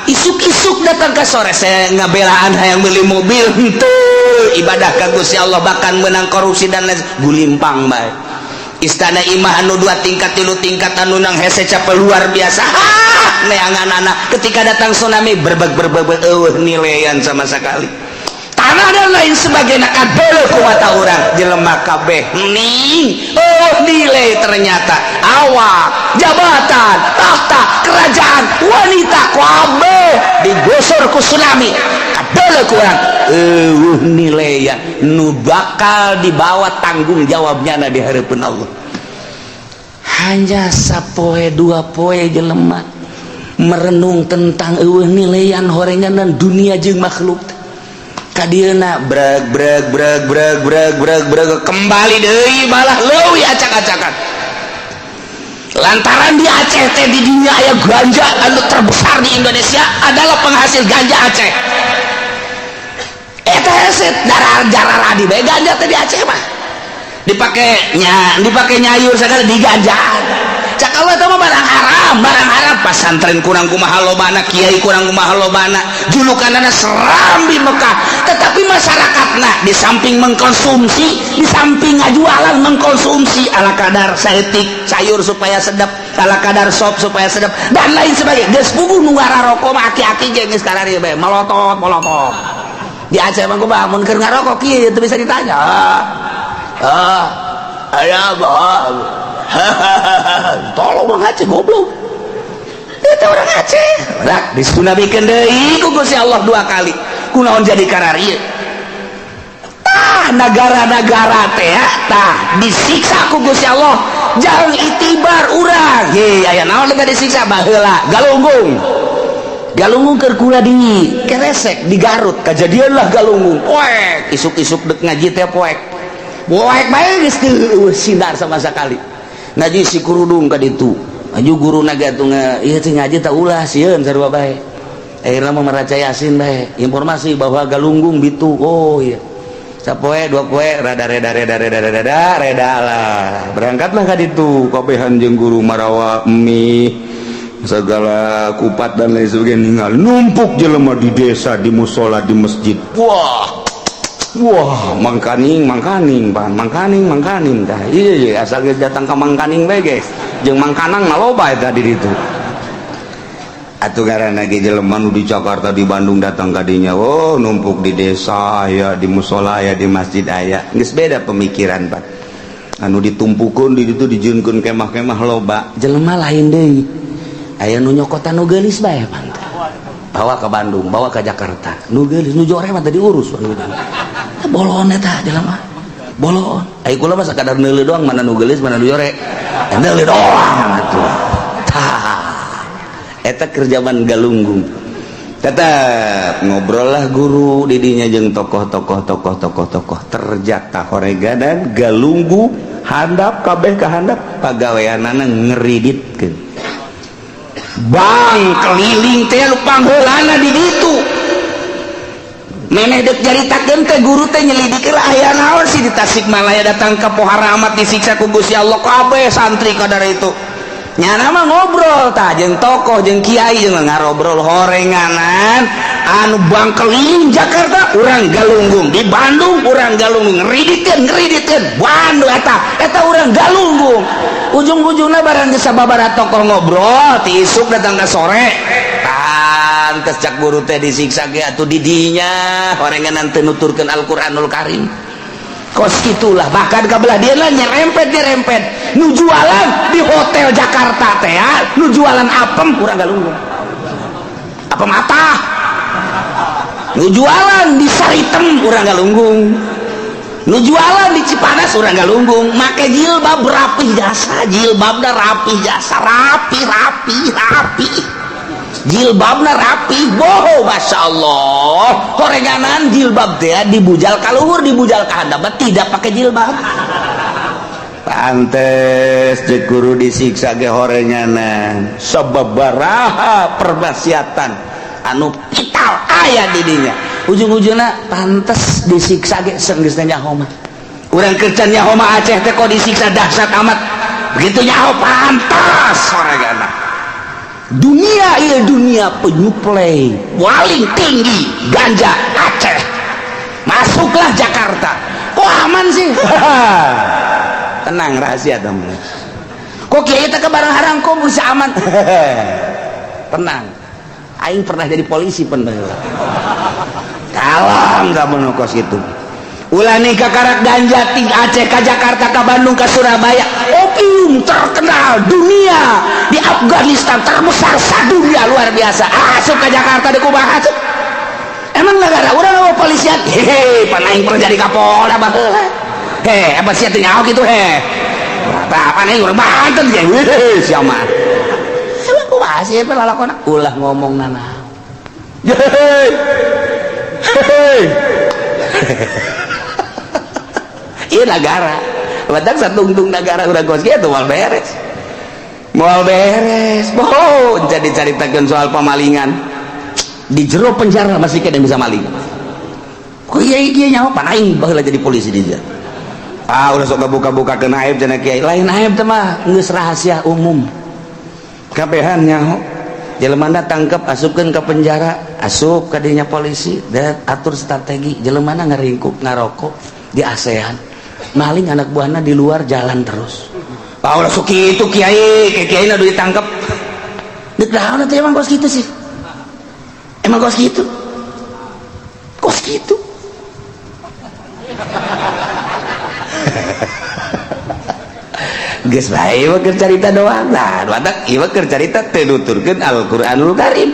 isuk-isuk datang ke sore. Saya ngabelaan hayang beli mobil henteu, ibadah ka Gusti Allah, bahkan menang korupsi dan lain gulimpang bae. Istana imah anu dua tingkat, tilu tingkat, anu nang hese capek luar biasa, neangan anak ketika datang tsunami berbeg berbeg, eueuh nilaian sama sekali, tanah dan lain sebagainya. Kadeuleu ku mata urang, jelema kabeh ning oh nilai. Ternyata awak, jabatan, tahta kerajaan, wanita, kabeh digosor ku tsunami. Kadeuleu ku urang, eueuh nilaian nu bakal dibawa tanggung jawabnya na di hadapan Allah. Hanya sapoe dua poe jelema merenung tentang eueuh nilaian horengan dan dunia jeung makhluk. Kadieuna breg breg breg breg breg breg breg, kembali deui malah leuwih acak-acakan lantaran di Aceh teh di dunia aya ganja anu terbesar di Indonesia adalah penghasil ganja Aceh. Eta hese darah jarara di bae ganja teh di Aceh mah dipake nya, dipake nyayur segala di ganjaan. Cak Allah, eta mah barang haram, barang haram. Pasantren kurang kumaha lobana, kiai kurang kumaha lobana, julukanana Serambi Mekah, tetapi masyarakatna di samping mengkonsumsi, di samping ngajualan, mengkonsumsi ala kadar saeutik sayur supaya sedap, ala kadar sop supaya sedap, dan lain sebagainya. Geus puguh nu ngararokok mah aki-aki ge geus kararieu bae melotot melotot. Di Aceh mah kumaha mun keur ngarokok kieu teu bisa ditanya. Ah ah, aya bah, tolong, orang Aceh goblok itu, orang Aceh rak disunamikeun deui ku Gusti Allah dua kali. Kunaon jadi kararieu? Tah, negara-negara teh tah disiksa ku Gusti Allah. Jangan itibar urang, hei, aya naon teh disiksa baheula Galunggung. Galunggung keur kula di keresek di Garut, kejadianlah Galunggung poek, isuk-isuk dek ngaji teh poek poek bae, geus teu sinar sama sekali. Ngaji si kurudung ka ditu, aju guru naga tuh ieu teh ngaji tak ulah, sieun sarua bae. Akhirnya mah maraca Yasin bae, informasi bahwa Galunggung bitu. Oh iya, sapoe dua poe rada reda reda reda reda reda reda lah, berangkatlah ka ditu kabehan jeung guru, marawa mie segala kupat dan lain sebagainya. Ninggal numpuk jelema di desa, di musola, di masjid. Wah wah, mangkaning mangkaning pan mangkaning mangkaning dah. Iya, asal geus datang ke mangkaning bae, guys, jeung mangkanang mah loba eta di ditu atuh. Ngaranna ge jelema nu di Jakarta, di Bandung datang ka dinya. Oh, numpuk di desa aya, di musola aya, di masjid aya. Geus beda pemikiran, Pak. Anu ditumpukeun di ditu, dijieunkeun kemah-kemah, loba jelema. Lain deui, aya nu nyokotan nu geulis bae, pantai bawa ke Bandung, bawa ke Jakarta. Nu geulis, nu jore mah tadi urus. Bolon eta jelema, bolon. Ai kula mah sakadar neuleuh doang, mana nu geulis, mana nu jore, neuleuh doang atuh. Tah, eta keur zaman Galunggung. Tetap ngobrol lah guru didinya jeung tokoh-tokoh, tokoh-tokoh, tokoh terjata horeganan Galunggu handap kabeh ka handap, pagaweanana ngeriditkeun bank keliling teh. Lu pangheulana di ditu memeh dek caritakeun teh, guru teh nyelidiki lah, aya naon sih di Tasikmalaya, datang ke pohara amat, disiksa ku Gusti Allah kabeh santri kadar itu. Nyana mah ngobrol tah jeung tokoh, jeung kiai, jeung ngarobrol horenganan anu bank keliling Jakarta urang Galunggung, di Bandung urang Galunggung, ngeriditkeun ngeriditkeun Bandung eta eta urang Galunggung. Ujung-ujungnya barang geus sababaraha tokoh ngobrol ti isuk datang ke sore, pantes cak guru teh disiksa ge atuh didinya horenganan teu nuturkeun Al-Qur'anul Karim. Kos itulah, bahkan kabelah dia lah nyerempet nyerempet nu jualan di hotel Jakarta teh ya, nu jualan apem kurang Galunggung, apem atah, nu jualan di Saritem urang Galunggung, nu jualan di Cipanas urang Galunggung, make jilbab rapi jasa, jilbabna rapi jasa, rapi rapi rapi, jilbabna rapi. Boho, masya Allah, horenganan jilbab teh dibujal ka luhur, dibujal ka handap, tidak pakai jilbab. Pantes cek guru disiksa ge horenganan sababaraha permaksiatan anu vital aya di dinya, ujung-ujungna pantes disiksa ge. Senggeus nyaho mah urang kerja, nyaho mah Aceh teh kok disiksa dahsyat amat begitu, nyaho pantas horenganan. Dunia iya, dunia penyuplai paling tinggi ganja Aceh. Masuklah Jakarta, kok aman sih? Tenang, rahasia teman. Kok kiai teh ke barang haram kok bisa aman? Tenang, aing pernah jadi polisi penuh kalam kamu kos itu. Ulah nih karak ganja ting Aceh ke Jakarta, ke Bandung, ke Surabaya, opium terkenal dunia di Afghanistan, terbesar dunia, luar biasa, asup ke Jakarta di kumaha asup? Emang negara urang mau polisian? Hehe, pan aing pernah jadi Kapolda baheula. He, apa sih teh nyaho kitu? He, apa apa nih, urang Banten ge. Hehe, siapa emang kumaha sih lalakona? Ulah ngomong nana. Hehe hehe, iya negara batak satungtung negara udah kos kieu moal beres, moal beres. Bohong jadi caritakeun soal pemalingan di jero penjara masih kena bisa maling. Kok kiai kiai nyawa? Pan aing baheula jadi polisi di dia. Ah, udah sok buka-buka kena aib cenah kiai. Lain aib teh mah, geus rahasia umum, kabehan nyaho. Jelema tangkap, asupkeun ke penjara, asup ka dinya polisi dan atur strategi, jelema ngaringkuk ngarokok di ASEAN, maling anak buahna di luar jalan terus. Ah, ulah sok kitu kiai, kiai kiai udah ditangkap. Dek naon atuh, emang kos kitu sih, emang kos kitu, kos kitu. Geus bae mah keur carita doang. Nah, batak ieu mah keur carita teu nuturkeun Al-Qur'anul Karim.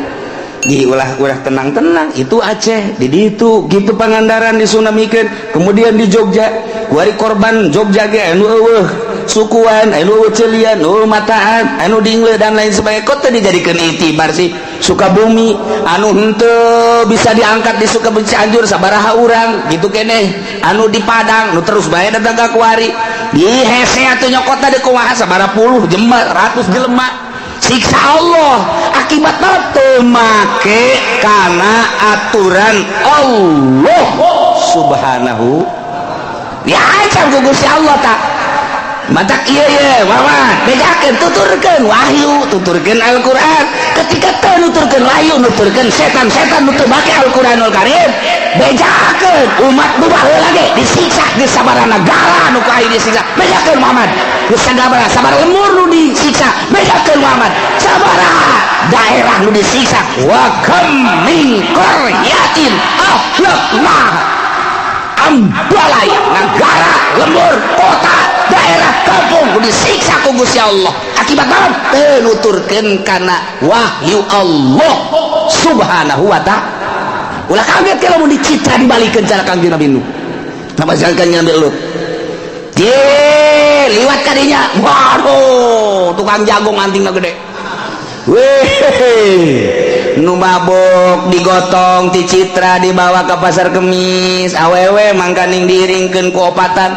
Di ulah-ulah tenang-tenang itu Aceh di ditu gitu, Pangandaran disunamikeun, kemudian di Jogja kuari korban Jogja ge anu eueuh sukuan, anu eueuh ceulian, eueuh mataan, anu dingle dan lain sebagainya. Kok teu dijadikeun itibar sih? Sukabumi, anu henteu bisa diangkat di Sukabumi Cianjur sabaraha urang gitu keneh, anu di Padang nu terus bae datang ka kuari di hese atuh nyokotna di kumaha sabaraha puluh jelema, ratus jelema siksa Allah akibat teu make kana aturan Allah Subhanahu. Diancam ku Gusti Allah tak matak iya iya mama bejakeun, tuturkeun wahyu, tuturkeun Al-Qur'an. Ketika teu nuturkeun wahyu, nuturkeun setan-setan nu teu make Al-Qur'anul Karim, bejakeun umat nu baheula ge disiksa di sabaraha nagara nu ku aing disiksa. Bejakeun Muhammad, geus sabaraha sabaraha lembur nu disiksa. Bejakeun Muhammad, sabaraha daerah nu disiksa. Wa kam min qaryatin ahlakna, Ambalaya, negara, lembur, kota, daerah, kampung disiksa ku Gusti Allah akibat naon? Teu nuturkeun kana wahyu Allah Subhanahu wa Ta'ala. Ulah kaget kalau mau dicitra dibalikeun cara Kangjeng Nabi Nuh. Nama Kangjeng Nabi Lut. Ye, liwat kadinya. Waduh, tukang jagung antingna gede. Weh, nu mabok digotong ti Citra dibawa ke Pasar Kemis, awewe mangkaning diiringkeun ku opatan.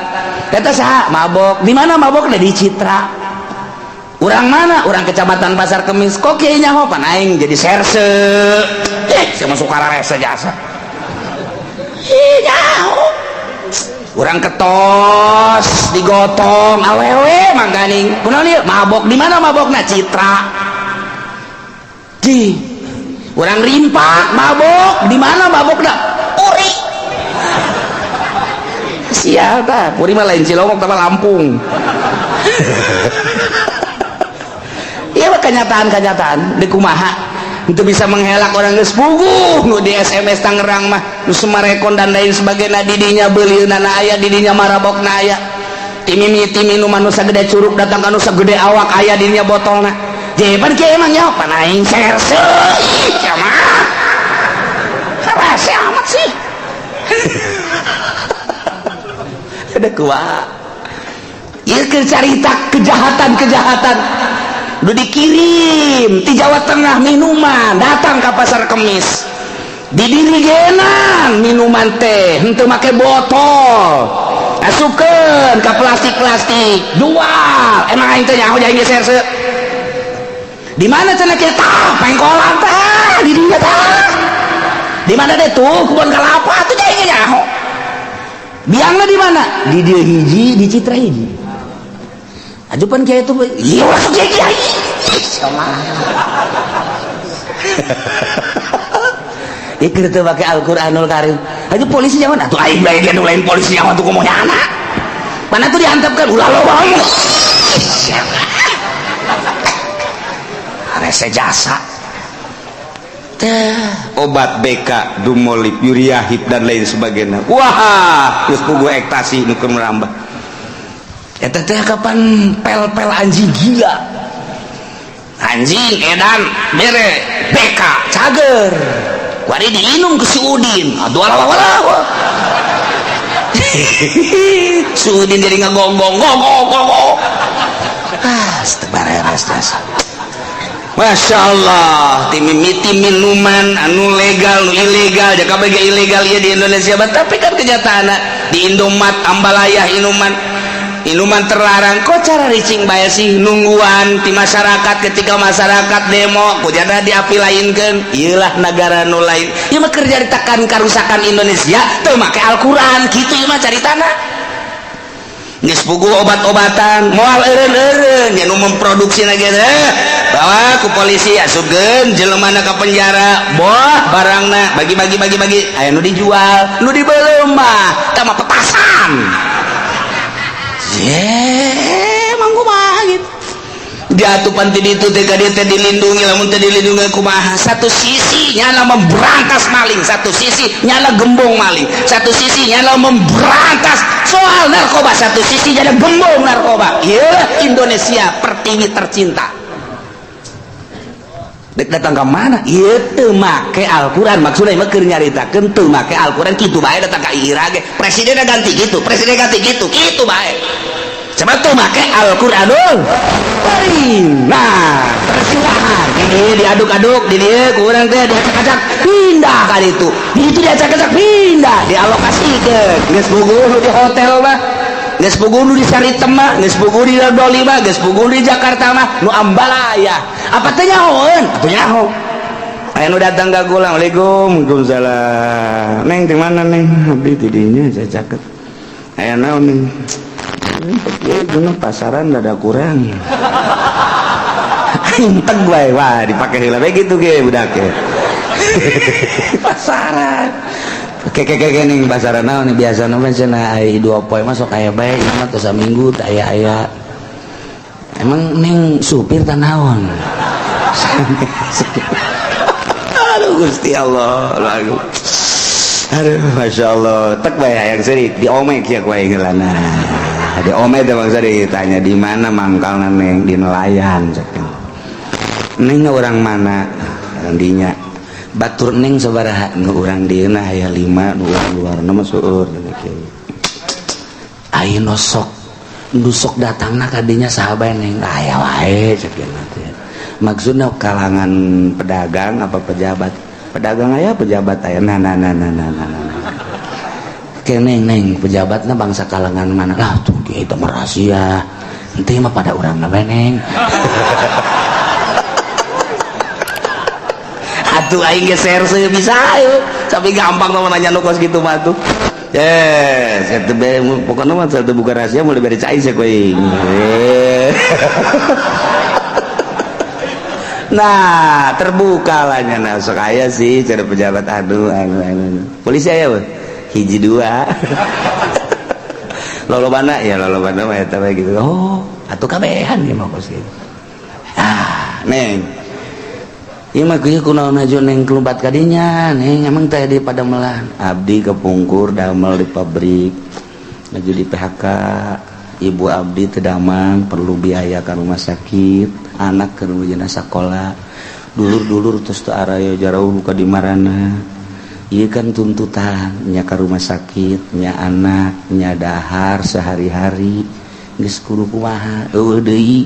Eta saha mabok? Di mana mabokna? Di Citra. Urang mana? Urang Kecamatan Pasar Kemis. Kok kiai nyaho? Pan aing jadi serse. Eh, saya masuk kararese jasa. Ih, nyaho. Urang ketos digotong awewe mangkaning. Kunaon ieu? Mabok. Di mana mabokna? Citra. Di urang Rimpak mabok. Di mana mabokna? Puri. Siapa? Puri mah lain Cilongok tapi Lampung. Iya mah kenyataan-kenyataan di kumaha itu bisa menghelak orang geus puguh nu di SMS Tangerang mah nu Semarekon dan lain sebagainya, didinya beulieunana aya, didinya marabokna aya, timimi minuman nu sagede curug datang ka nu sagede awak aya didinya botolna. Jeban kieu emang nyaho pan aing serse. Ih, mah rese amat sih. Ada kuat. Ieu keur carita kejahatan-kejahatan. Nu dikirim di Jawa Tengah minuman datang ke Pasar Kemis. Didirigenan minuman teh henteu make botol. Asupkeun ka plastik-plastik, jual. Emang aing teh nyaho aing serse. Di mana cenah kita? Pengkolan tah, di dinya tah. Di mana deh tuh kebun kelapa tuh aing nyaho. Biangna di mana? Di dieu hiji, di Citra hiji. Ajupan kiai itu, iya masuk kiai kiai. Sama. Ieu teu make Al-Qur'anul Karim. Aju polisi nyaho atuh aing bae ge nu lain polisi nyaho atuh kumaha anak. Mana tuh diantepkeun ulah loba ngomong. Rese jasa. Teh, obat BK, Dumolip, Yuriahip dan lain sebagainya. Wah, geus puguh ektasi nu keur merambah. Eta teh kapan pel-pel anjing gila. Anjing edan bere BK cager. Wari diinum ke si Udin. Aduh alah alah. Si Udin jadi ngagonggong gong gong gong. Ah, beres jasa. Masya Allah, timimiti minuman anu legal, nu ilegal, jaka bagi ilegal ya di Indonesia, tapi kan kenyataan di Indomat Ambalaya minuman minuman terlarang. Kok cara ricing bae sih nungguan di masyarakat ketika masyarakat demo, kujana diapi lainkeun, iyalah negara nu lain. Ieu mah keur caritakan karusakan Indonesia, teu make Al-Qur'an kitu ieu mah caritana. Geus puguh obat-obatan, moal eureun-eureun nya nu memproduksi ge bawa ku polisi asupkeun jelemana ka penjara, boh barangna bagi-bagi bagi-bagi, aya nu dijual, nu dibeuleum mah tah mah petasan. Ye, emang kumaha gitu. Diatupan ti ditu teh ka dieu teh dilindungi, lamun teh dilindungi kumaha? Satu sisi nyala memberantas maling, satu sisi nyala gembong maling, satu sisi nyala memberantas soal narkoba, satu sisi nyala gembong narkoba. Ieu Indonesia pertiwi tercinta. Dek datang ke mana? Ieu teu make Al-Qur'an, maksudna mah keur nyaritakeun teu make Al-Qur'an kitu bae datang ka ira ge. Presiden ganti gitu, presiden ganti gitu, kitu bae. Coba tuh make Al-Qur'anul Karim. Nah, tersilahan ini diaduk-aduk di dia kurang teh, diacak-acak pindah ka ditu, di itu diacak-acak pindah, dialokasikeun. Geus puguh nu di hotel mah, geus puguh nu di Saritem mah, geus puguh di Doli mah, geus puguh di Jakarta mah nu ambalaya. Apa teh nyahoeun atuh? Nyaho aya nu datang ka kula, "Assalamualaikum." "Waalaikumsalam." "Neng di mana, Neng?" "Abdi di dinya, saya caket." "Aya naon, Neng?" "Ya, gunung pasaran rada kurang." Integ bae, wah, dipake heula bae gitu ge budak ge. Pasaran. Keke keke ning pasaran naon nih? Biasa mah cenah ai 2 poe mah sok aya bae, ieu mah teu saminggu teu aya-aya. Emang Neng supir tah naon? Aduh, Gusti Allah. Aduh. Aduh, Masya Allah. Tek bae hayang seuri diomek ya ku aing heula. Nah, diomek teh bangsa ditanya, "Di mana mangkalna, Neng?" "Di nelayan," cek. "Neng orang mana?" "Orang dinya." "Batur Neng sabaraha?" "Nu urang dieuna aya 5, nu urang luarna mah seueur." "Aya nu sok nu sok datangna ka dinya saha bae, Neng?" "Aya wae," cek teh. "Maksudna kalangan pedagang apa pejabat?" "Pedagang aya, pejabat aya." Nah, nah, nah, nah, nah, nah, nah. Ke Neng, Neng, pejabatna bangsa kalangan mana lah tuh? Itu mah rahasia. Ente mah pada urang bae, Neng. Atuh aing geser bisa ayo, tapi gampang mah nanya nu kos gitu mah tuh. Yes, eta be pokoknya mah satu buka rahasia mulai beri cai sih aing. Nah, terbuka lah nya. Nah, sok aya sih cara pejabat, aduh anu anu. Polisi aya we hiji dua. Lolobana ya, lolobana mah eta bae gitu. Oh, atuh kabehan ieu mah kos gitu. Ah, Neng. Ieu mah kieu, kunaon aja Neng kelumpat ka dinya, Neng? Emang teh di padamelan? "Abdi kepungkur damel di pabrik. Laju di PHK. Ibu abdi teu damang, perlu biaya ke rumah sakit, anak ke rumah sekolah, dulur-dulur terus teu araya jarauh ka di marana. Ieu kan tuntutan nya ka rumah sakit, nya anak, nya dahar sehari-hari. Geus kudu kumaha? Eueuh deui.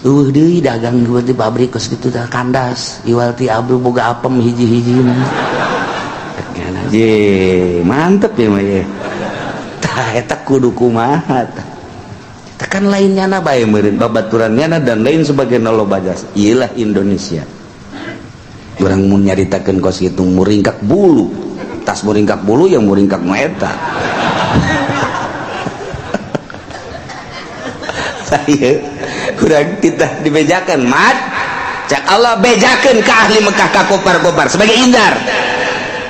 Eueuh deui dagang di pabrik kos kitu tah kandas. Iwal ti abdi boga apem hiji-hijina." Ye, mantep ya mah ye. Tah, eta kudu kumaha tah? Kan lainnya na bae meureun babaturan nyana dan lain sebagainya, loba jasa. Iyalah Indonesia. Urang mun nyaritakeun kos kitu muringkak bulu. Tas muringkak bulu yang muringkak nu eta. Saya kurang kita dibejakan mat. Cak Allah, bejakan ke ahli Mekah, ka kopar-kopar sebagai indar.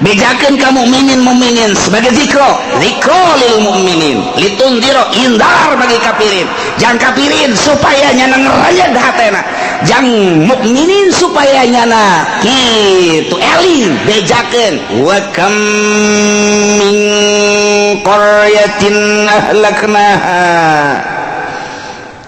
Bejakan ka mukminin mukminin sebagai zikro, zikro lil mukminin, litundiro, indar bagi kafirin. Jangan kafirin supaya nyana ngerayat hatena. Jang mukminin supaya nyana kitu eling, bejakeun wa kam min qaryatin ahlaknaha.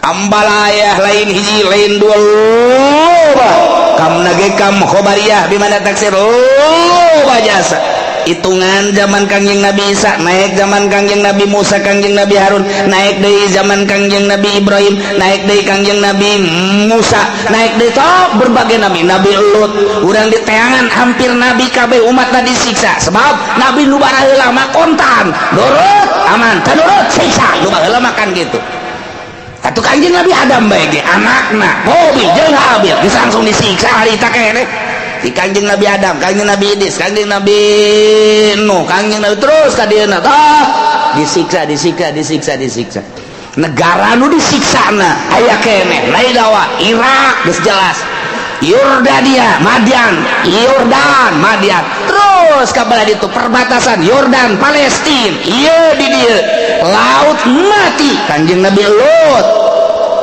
Ambalayah lain hiji lain dua, loba. Kam nage kam khobariyah bimana taksir, loba jasa. Hitungan zaman Kangjeng Nabi Isa, naik zaman Kangjeng Nabi Musa, Kangjeng Nabi Harun, naik dari zaman Kangjeng Nabi Ibrahim, naik dari Kangjeng Nabi Musa, naik dari top berbagai nabi, Nabi Lut. Urang di teangan hampir nabi kabeh umat disiksa, sebab nabi nu baheula mah kontan nurut aman, teu nurut siksa. Nu baheula mah kan gitu. Atuh Kangjeng Nabi Adam bae ge anakna Qabil jeung Habil geus langsung disiksa harita keneh. Di Kangjeng Nabi Adam, Kangjeng Nabi Idris, Kangjeng Nabi Nuh, Kangjeng Nabi terus ka dieuna tah disiksa, disiksa, disiksa, disiksa. Negara nu disiksana aya keneh Naidawa, Irak geus jelas. Yordania, Madian, Yordan, Madian. Terus kabar itu perbatasan Yordan, Palestina. Ieu di dieu Laut Mati, Kanjeng Nabi Lut.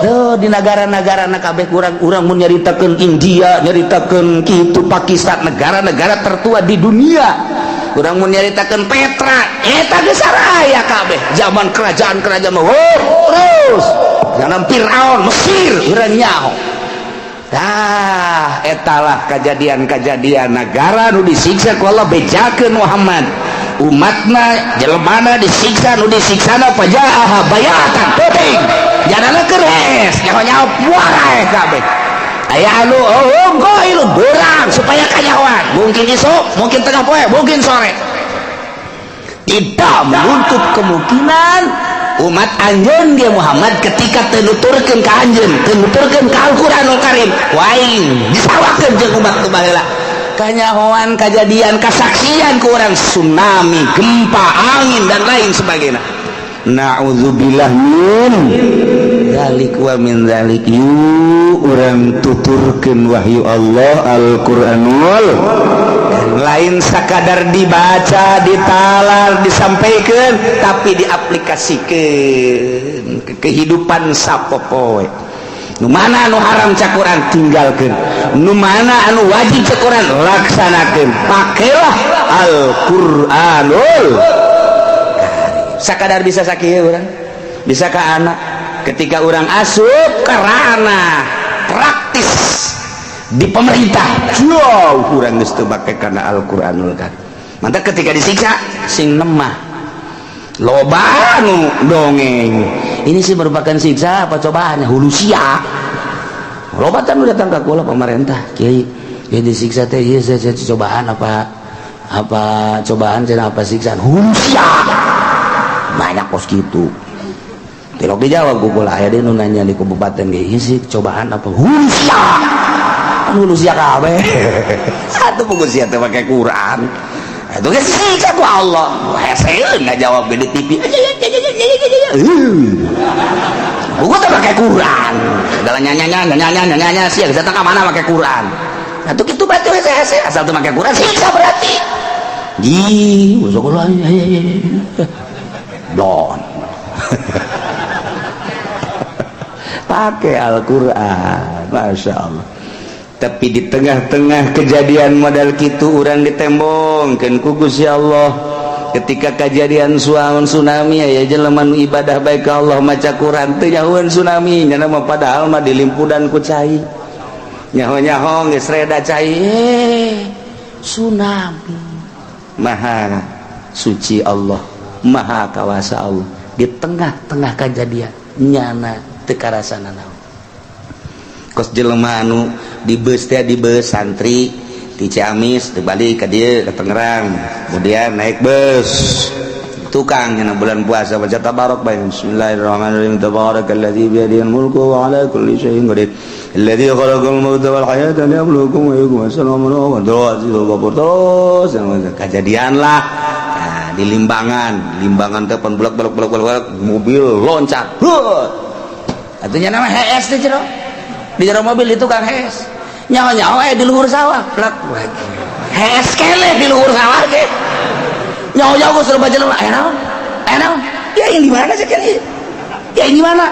Tuh di negara-negara na kabeh kurang urang mun nyaritakeun India, nyaritakeun kitu Pakistan, negara-negara tertua di dunia. Urang mun nyaritakeun Petra, eta geus saraya kabeh. Zaman kerajaan-kerajaan, oh, terus zaman Firaun, Mesir, urang nyaho. Tah, etalah kejadian-kejadian negara nu disiksa ku Allah. Bejakeun Muhammad. Umatna jelemana disiksa, nu disiksana fajaaha bayatan peuting. Janana keur hees, nyaho-nyaho puara kabeh. Aya anu oh goilu beurang supaya kanyahoan. Mungkin isuk, mungkin tengah poe, mungkin sore. Tidak menutup kemungkinan umat anjeun ge Muhammad ketika teu nuturkeun ka anjeun, teu nuturkeun ka Al-Qur'anul Karim, waing disawakeun jeung umat nu baheula. Kanyahoan kejadian kasaksian ku urang tsunami, gempa, angin dan lain sebagainya. Na'udzubillah min dzalik wa min dzalik. Yu urang tuturkeun wahyu Allah Al-Qur'anul, lain sakadar dibaca, ditalar, disampaikan, tapi diaplikasikan ke kehidupan sapopoe. Nu mana anu haram cek Quran tinggalkeun, nu mana anu wajib cek Quran laksanakeun. Pakailah Al-Qur'anul. Sakadar bisa sakieu urang bisa ke anak ketika orang asup ke ranah praktis di pemerintah jauh kurang geus teu make kana Al-Qur'anul Karim. Mantap ketika disiksa sing lemah loba nu dongeng ini sih merupakan siksa apa cobaan hulu sia. Loba tan datang ke kula pemerintah, kiai ya disiksa teh ieu saya cobaan apa apa cobaan cenah apa siksaan hulu sia. Banyak pos gitu tilok dijawab ku kula. Aya deui nu nanya di kabupaten ge, ieu sih cobaan apa hulu sia, kan hulu sia kabeh. Satu buku sia teh make Quran itu geus disiksa ku Allah. Hese nggak jawab gede TV buku teh make Quran segala nyanya nyanya nyanya nyanya sia geus datang ka mana make Quran. Atuh kitu berarti hese hese asal teu make Quran siksa berarti di don pakai Al-Quran. Masya Allah. Tapi di tengah-tengah kejadian modal kitu urang ditembongkeun ku Gusti Allah. Ketika kejadian suaun tsunami aya jelema nu ibadah baik ka Allah maca Quran teu nyahoeun tsunami nya mah, padahal mah dilimpudan ku cai. Nyaho-nyaho geus reda cai, tsunami. Maha suci Allah, maha kawasa Allah. Di tengah-tengah kejadian nyana teu karasana naon. Kos jelema anu di bus teh, di bus santri di Ciamis dibalik ke dia ke Tangerang, kemudian naik bus tukang yang bulan puasa baca tabarok bae, bismillahirrahmanirrahim, tabarakalladzi biyadihil mulku wa ala kulli syai'in qadir alladzi khalaqal mauta wal hayata liyabluwakum ayyukum ahsanu amala terus terus kejadian lah. Nah, di Limbangan, Limbangan teh pan bulak bulak bulak bulak, mobil loncat. Atunya nama hees teh jero di jero mobil itu kang hees nyaho-nyaho di luhur sawah plak hees kele di luhur sawah ge nyaho-nyaho geus loba jelema aya naon aya naon ya ini di mana sih ya ini mana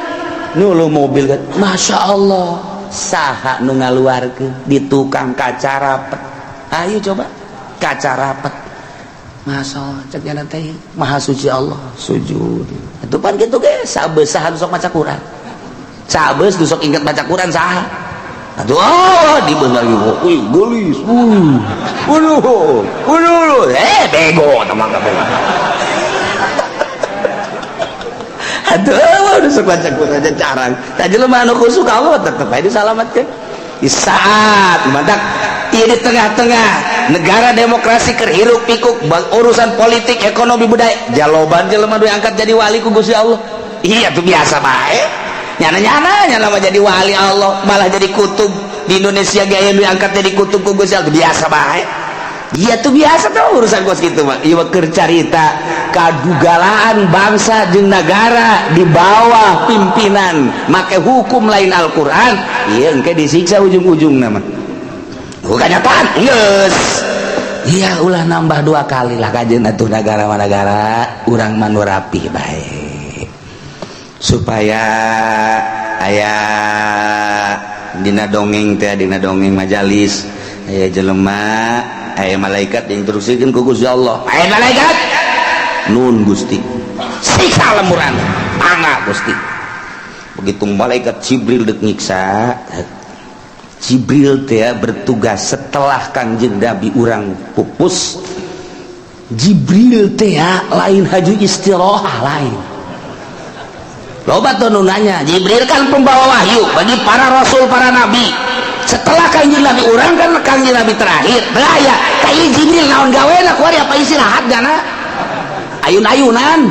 nu lu mobil kan. Masya Allah, saha nu ngaluarkeun di tukang kaca rapet. Ayo coba kaca rapet. Masya Allah, cek nyana teh maha suci Allah sujud. Itu pan gitu ge sabeus saha sok maca Quran, sabeus nu sok inget baca Quran saha. Aduh, oh, di bus lagi, wih, gelis, waduh, waduh, bego, teman kabeh. Aduh, udah sok baca Quran aja carang. Tadi jelema anu khusyuk Allah tetep aja disalamatkeun. Di saat mantak ieu di tengah-tengah negara demokrasi keur hiruk pikuk urusan politik, ekonomi, budaya, jaloban jelema nu angkat jadi wali ku Gusti Allah. Iya tuh biasa bae. Nyana-nyana nyana mah jadi wali Allah malah jadi kutub di Indonesia gaya nu diangkat jadi kutub ku Gusti Allah biasa bae. Iya tuh biasa tuh urusan kos gitu mah. Ieu keur carita kadugalaan bangsa jeung negara di bawah pimpinan make hukum lain Al-Qur'an, ieu engke disiksa ujung-ujungna mah. Bukan nyataan geus. Iya ulah nambah dua kali lah kajeun atuh negara mah negara urang mah nu rapih bae. Supaya aya dina dongeng teh, dina dongeng majalis aya jelema aya malaikat yang terusikeun ku Gusti Allah. Aya malaikat nun Gusti siksa lemburan tangga Gusti. Begitu malaikat Jibril dek nyiksa, Jibril teh bertugas setelah Kangjeng Nabi urang pupus. Jibril teh lain haju istirohah, lain. Loba tuh nu nanya, Jibril kan pembawa wahyu bagi para rasul, para nabi. Setelah Kanjeng Nabi, urang kan Kanjeng Nabi terakhir. Teu aya ka Jibril, naon gawena kuari? Apa istirahat dana ayun-ayunan?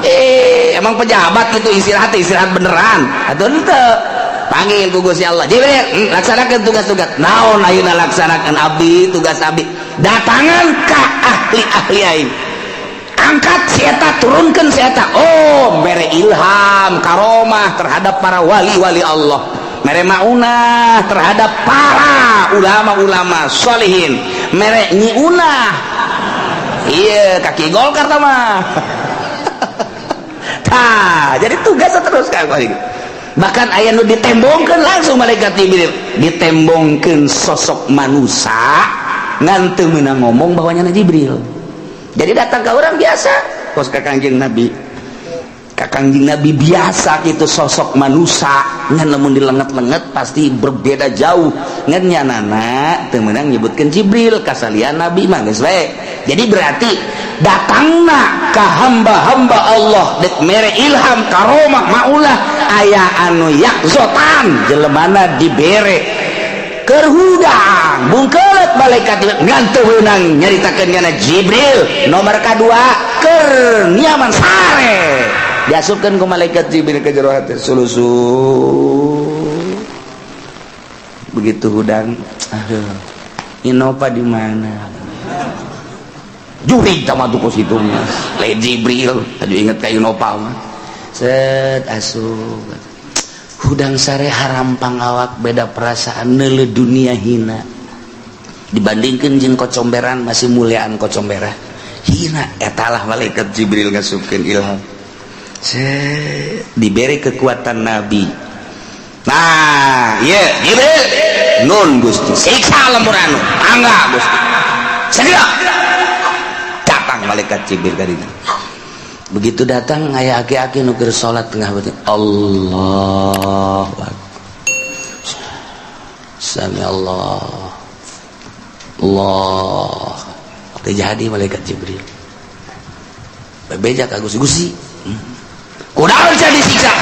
Eh, emang pejabat gitu istirahat, istirahat beneran atau ente? Panggil ku Gusti Allah, Jibril, laksanakan tugas-tugas. Naon ayeuna laksanakan abdi tugas abdi? Datangan ka ahli-ahli aing, angkat si eta, turunkan si eta. Oh, mere ilham, karomah terhadap para wali-wali Allah, mere maunah terhadap para ulama-ulama solihin, mere nyiunah. Iya, kaki Golkar mah. Tah, jadi tugas terus kan. Bahkan aya nu ditembongkeun langsung malaikat Jibril, ditembongkeun sosok manusia ngan teu meunang ngomong bahwa nyana Jibril. Jadi datang ke orang biasa kos ka Kangjeng Nabi, ka Kangjeng Nabi biasa gitu, sosok manusia, ngan lamun dilenget-lenget pasti berbeda jauh, ngan nyanana teu meunang nyebutkeun Jibril kasalian Nabi mah geus bae. Jadi berarti datangna ka hamba-hamba Allah dek mere ilham, karomah, maulah, aya anu yakzotan, jelemana dibere keur hudang bungkelet malaikat ngan teu meunang nyaritakeun nyana Jibril. Nomor kadua, keur nyaman sare, diasupkeun ku malaikat Jibril ke jero hati, sulusu. Begitu hudang, aduh, Innova di mana? Jurig sama tuh situ lain Jibril, aduh, inget ka Innova mah. Set, asup, hudang sare, harampang awak, beda perasaan, neule dunia hina dibandingkan jeung kocomberan, masih muliaan kocomberan, hina. Etalah malaikat Jibril ngasupkeun ilham. Set, diberi kekuatan nabi. Nah, iya, Jibril, nun Gusti, siksa lembur anu angga Gusti. Segera datang malaikat Jibril ka ditu. Begitu datang, aya aki-aki nu keur salat tengah beuting. Allah Sami Allah Allah. Teu jadi malaikat Jibril bebeja ka Gusti, Gusti, kunaon jadi disiksa?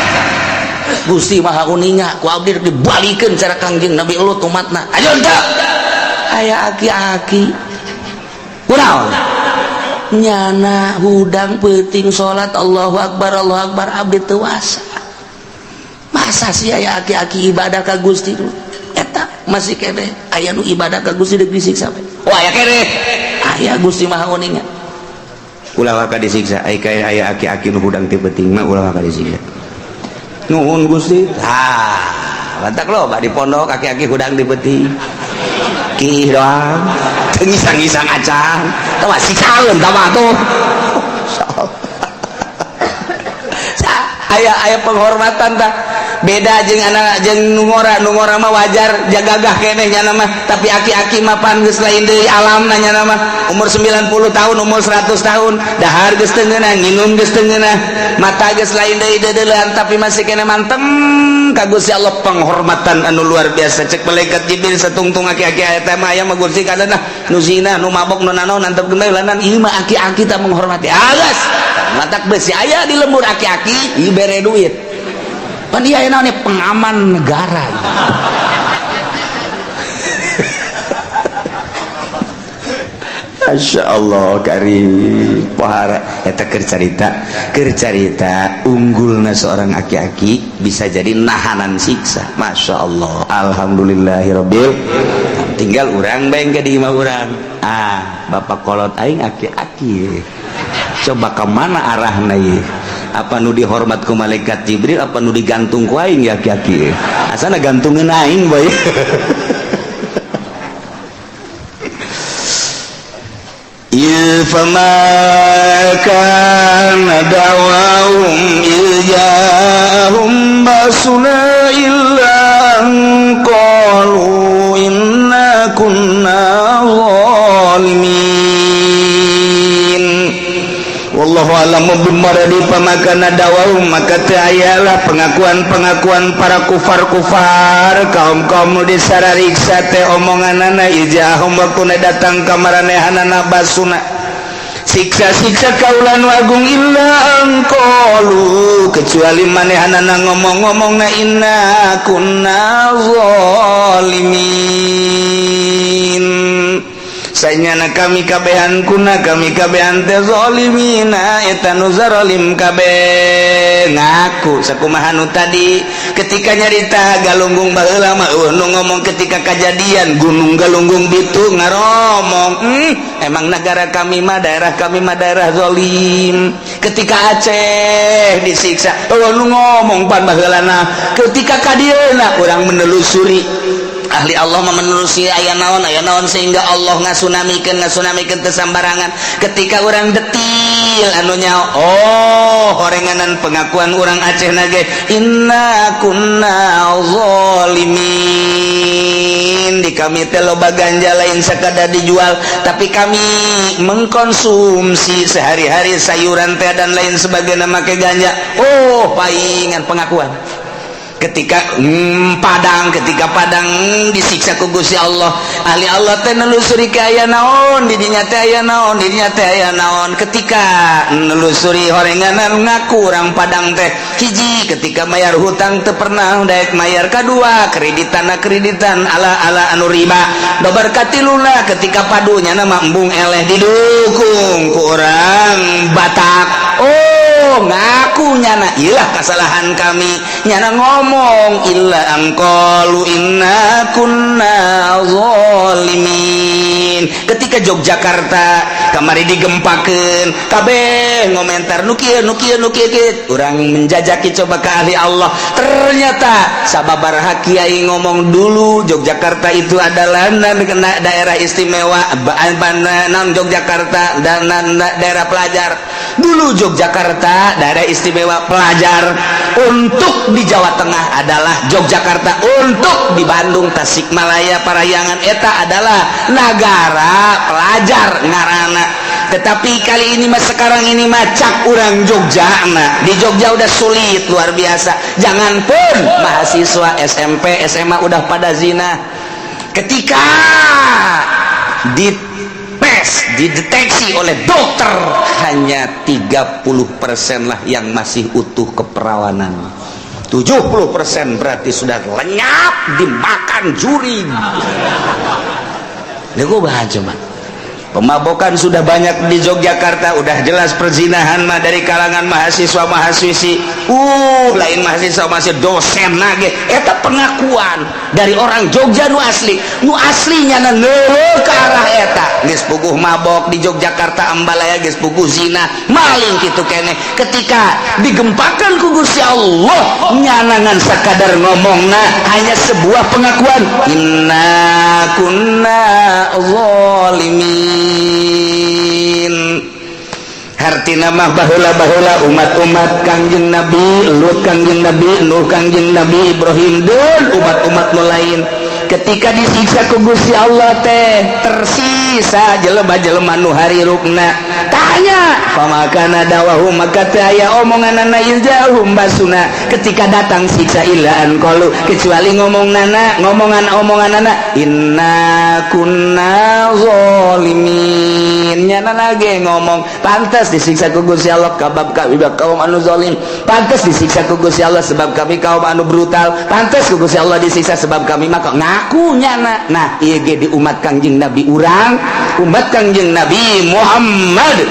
Gusti Maha Uninga, ku abdi dibalikeun cara Kangjeng Nabi Lut umatna. Ayo teu aya aki-aki, kunaon nyana hudang peuting salat, Allahu Akbar, Allahu Akbar, abdi teu wasa. Masa sih aya aki-aki ibadah ka Gusti eta masih kene aya nu ibadah ka Gusti deuk disiksa? Wah, aya kene, aya. Gusti Maha Uninga, ulah waka disiksa. Ai kaya aya aki-aki nu hudang ti peuting mah, ulah waka disiksa. Nuhun Gusti. Ah, mantak loba di pondok aki-aki hudang di peuting kih doang, teu ngisang-ngisang acan. Tah, siksaeun tah mah tuh. Aya aya penghormatan tah, beda jeung anak jeung nu ngora. Nu ngora mah wajar, jagagah keneh nyana mah, tapi aki-aki mah pan geus lain deui alam nyana mah. Umur 90 tahun, umur 100 tahun, dahar geus teu ngeunah, nginum geus teu ngeunah, mata geus lain deui deudeulean, tapi masih keneh mantem ka Gusti Allah, penghormatan anu luar biasa. Cek malaikat Jibril, satungtung aki-aki eta mah aya mah Gusti kadana nu zina, nu mabok, nu nanaon, antep lanan, ieu mah aki-aki tak menghormati. Agas matak besi aya di lembur aki-aki, ieu bere duit pan, iya naon pengaman negara. Masya Allah karim pohara eta keur carita, keur carita unggulna seorang aki-aki bisa jadi nahanan siksa. Masya Allah, alhamdulillahirabbil. Tinggal urang bae ke di imah urang, ah, bapak kolot aing aki-aki, coba kemana arahna ieu? Apa nu dihormat ku malaikat Jibril, apa nu digantung ku aing ya aki-aki? Asana gantungin aing bae. فما كان دعواهم إذ جاءهم بأسنا إلا أن قالوا إنا كنا ظالمين. Wallahu a'lam bimuradi. Famakana da'wahum, maka teu ayalah pengakuan-pengakuan para kufar-kufar, kaum-kaum nu disarariksa teh, omonganana, ijahum waktuna datang ka maranehanana basuna. Siksa-siksa kaula nu agung illa an qalu, kecuali manehanana ngomong-ngomong na inna kunna zalimin. Sanyana kami kabehan, kunna kami kabehan teh zalimina, eta nu zalim kabeh. Ngaku sakumaha nu tadi ketika nyarita Galunggung. Baheula mah euweuh nu ngomong. Ketika kejadian Gunung Galunggung bitu ngaromong, emang negara kami mah, daerah kami mah daerah zalim." Ketika Aceh disiksa, euweuh nu ngomong pan baheulana. Ketika kadieuna urang menelusuri, ahli Allah mah menelusuri aya naon, aya naon, sehingga Allah ngasunamikeun, ngasunamikeun teu sambarangan. Ketika orang detil anu nyaho, oh, horenganan pengakuan orang Aceh na ge, inna kunna zalimin. Di kami teh loba ganja, lain sekadar dijual, tapi kami mengkonsumsi sehari-hari sayuran teh dan lain sebagainya make ganja. Oh, paingan pengakuan ketika Padang, ketika Padang disiksa ku Gusti Allah, ahli Allah teh nelusuri ke aya naon di dinya teh, aya naon di dinya teh, aya naon. Ketika nelusuri, horenganan ngaku orang Padang teh hiji, ketika mayar hutang teu pernah daek mayar, kadua kreditan kreditan ala ala anu riba dobar, katiluna ketika padunya nama embung eleh didukung ku orang Batak. Oh, ngaku nyana, ilah kesalahan kami. Nyana ngomong illa an qalu inna kunna zalimin. Ketika Yogyakarta kamari digempakeun, kabeh ngomentar nu kieu, nu kieu, nu kieu. Urang menjajaki coba ke ahli Allah, ternyata sababaraha kiai ngomong dulu Yogyakarta itu adalah daerah istimewa, non Yogyakarta dan daerah pelajar. Dulu Yogyakarta daerah istimewa pelajar untuk di Jawa Tengah adalah Yogyakarta, untuk di Bandung, Tasikmalaya, Parahyangan, eta adalah negara pelajar ngarana. Tetapi kali ini mah, sekarang ini macak orang Jogja, nah, di Jogja udah sulit luar biasa. Jangan pun mahasiswa SMP, SMA udah pada zina. Ketika dites, dideteksi oleh dokter, hanya 30% lah yang masih utuh keperawanan, 70% berarti sudah lenyap dimakan jurig. Ini gue bahas coba. Pemabokan sudah banyak di Yogyakarta, udah jelas perzinahan mah dari kalangan mahasiswa mahasiswi, lain mahasiswa masih dosen nage. Eta pengakuan dari orang Jogja nu asli, nu aslinya na ke arah eta geus puguh mabok di Yogyakarta, ambalaya geus puguh zina, maling kitu kene. Ketika digempakan ku Gusti Allah, nyanangan sakadar ngomongna hanya sebuah pengakuan inna kunna zalimin. Hartina mah baheula-baheula umat-umat Kangjeng Nabi Lut, Kangjeng Nabi Nuh, Kangjeng Nabi Ibrahim dan umat-umat nu lain, ketika disiksa ku Gusti Allah teh tersisa jelema-jelema nu harirupna. Tanya famakana da'wahum, maka teu aya omonganana iz ja'ahum ba'suna, ketika datang siksa, illa an qalu, kecuali ngomong nana, ngomongan omongan nana, inna kunna zalimin. Nyana lagi ngomong pantas disiksa ku Gusti Allah kabab kami kaum anu zalim, pantas disiksa ku Gusti Allah sebab kami kaum anu brutal, pantas ku Gusti Allah disiksa sebab kami maka ngaku nyana. Nah, ieu ge di umat Kangjeng Nabi urang, umat Kangjeng Nabi Muhammad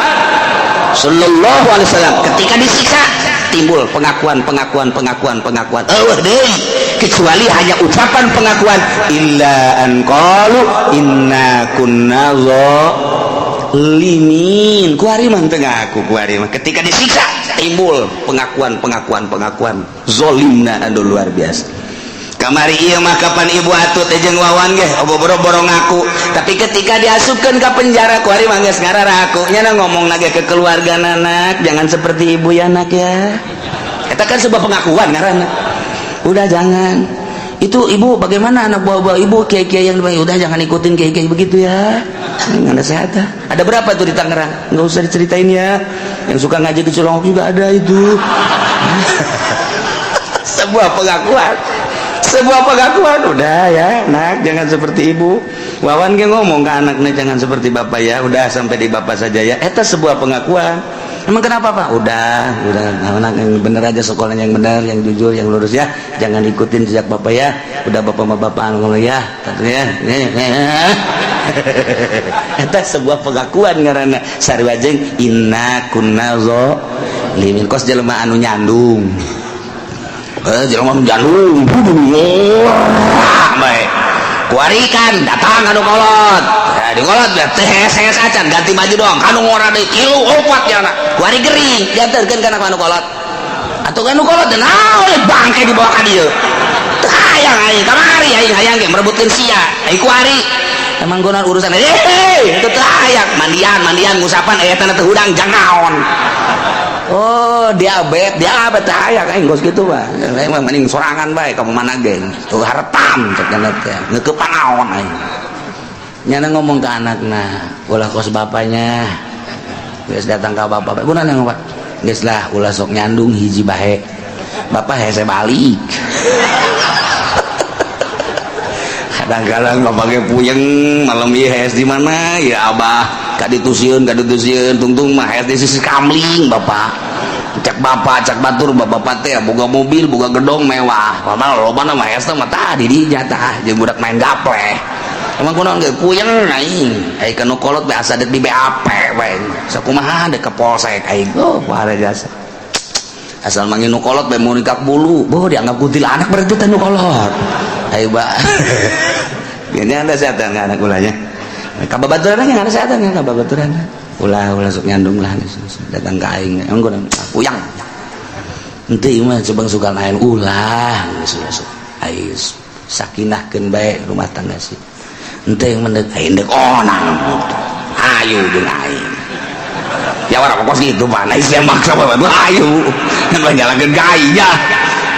sallallahu alaihi wasallam, ketika disiksa timbul pengakuan, pengakuan, pengakuan, pengakuan. Euweuh deui kecuali hanya ucapan pengakuan illa an qalu inna kunna zalimin. Kuari mah teu ngaku, kuari mah ketika disiksa timbul pengakuan, pengakuan, pengakuan zolimna. Aduh, luar biasa. Kamari ieu mah kapan Ibu Atut jeung Wawan ge boro-boro ngaku, tapi ketika diasupkeun ka penjara, kuari mah geus ngararaku. Nya ngomong lagi ke keluarga, "Anak, jangan seperti ibu ya, Nak, ya." Eta kan sebuah pengakuan ngaranna. Udah, jangan itu ibu, bagaimana anak buah-buah ibu, kiai-kiai yang udah, jangan ikutin kiai-kiai begitu ya, nggak ada sehat. Ada berapa tuh di Tangerang, nggak usah diceritain ya. Yang suka ngaji ke Cilongok juga ada itu. Sebuah pengakuan, sebuah pengakuan, "Udah ya, Nak, jangan seperti ibu." Wawan ge ngomong ke anaknya, "Jangan seperti bapak ya, udah sampai di bapak saja ya." Eta sebuah pengakuan. "Emang kenapa, Pak?" Udah, anak yang bener aja, sekolahnya yang benar, yang jujur, yang lurus ya. Jangan ikutin jejak bapak ya. Udah, bapak sama bapak ngomong ya, ya." Eta sebuah pengakuan karena sarua jeung inna kunna zalimin, kos jelema anu nyandung. Eh, jelema anu nyandung bae. Kuari kan datang anu kolot. Ya, di kolot teh hese acan ganti baju doang. Kanu ngora deui tilu opat ya anak. Kuari gering diantarkeun kana anu kolot. Atuh kanu kolot naon bangke dibawa ka dieu. Teu hayang aing kamari, aing hayang ge merebutkeun sia. Aing kuari emang guna urusan, eh, itu teu hayang mandian mandian ngusapan aya tanah teu hudang jang naon. Oh, diabet, diabet, hayang aing kos kitu mah. Emang mending sorangan bae kamu mana ge. Tuh haretam cek teh. Ngeukepan naon aing. Nyana ngomong ke anakna, "Ulah kos bapaknya." Geus datang ka bapak, "Guna yang Pak?" "Geus lah, ulah sok nyandung hiji bae. Bapak hese balik. Kadang-kadang bapak ge puyeng malam ieu hees di mana ya abah, kaditu sieun, kaditu sieun, tungtung mah hees di sisi kamling bapak." Cak bapak, cak batur, bapak teh boga mobil, boga gedong mewah. Padahal loba mah hees mah tadi di jatah jeung budak main gaple. Emang kunaon ge puyeng aing. Aing kanu kolot be asa dek di BAP we. Sakumaha dek ke polsek aing. Oh, kuara jasa. Asal mangin nu kolot be munikak bulu. Boh dianggap kuntilanak berarti teh nu kolot. Ayo, Pak. Ini anda setan nggak anak ulahnya? Kababaturan nggak ada setan nggak kababaturan? Ulah ulah sok nyandung lah datang ke aing. Emang gua puyang. Ente ieu mah coba suka lain ulah geus sok. Aing sakinahkeun bae rumah tangga sih. Ente yang mendek aing dek onang. Ayo jeung aing. Ya orang kos gitu Pak. Nah, saya maksa Pak. Ayo. Kan jalankeun ka aing ya.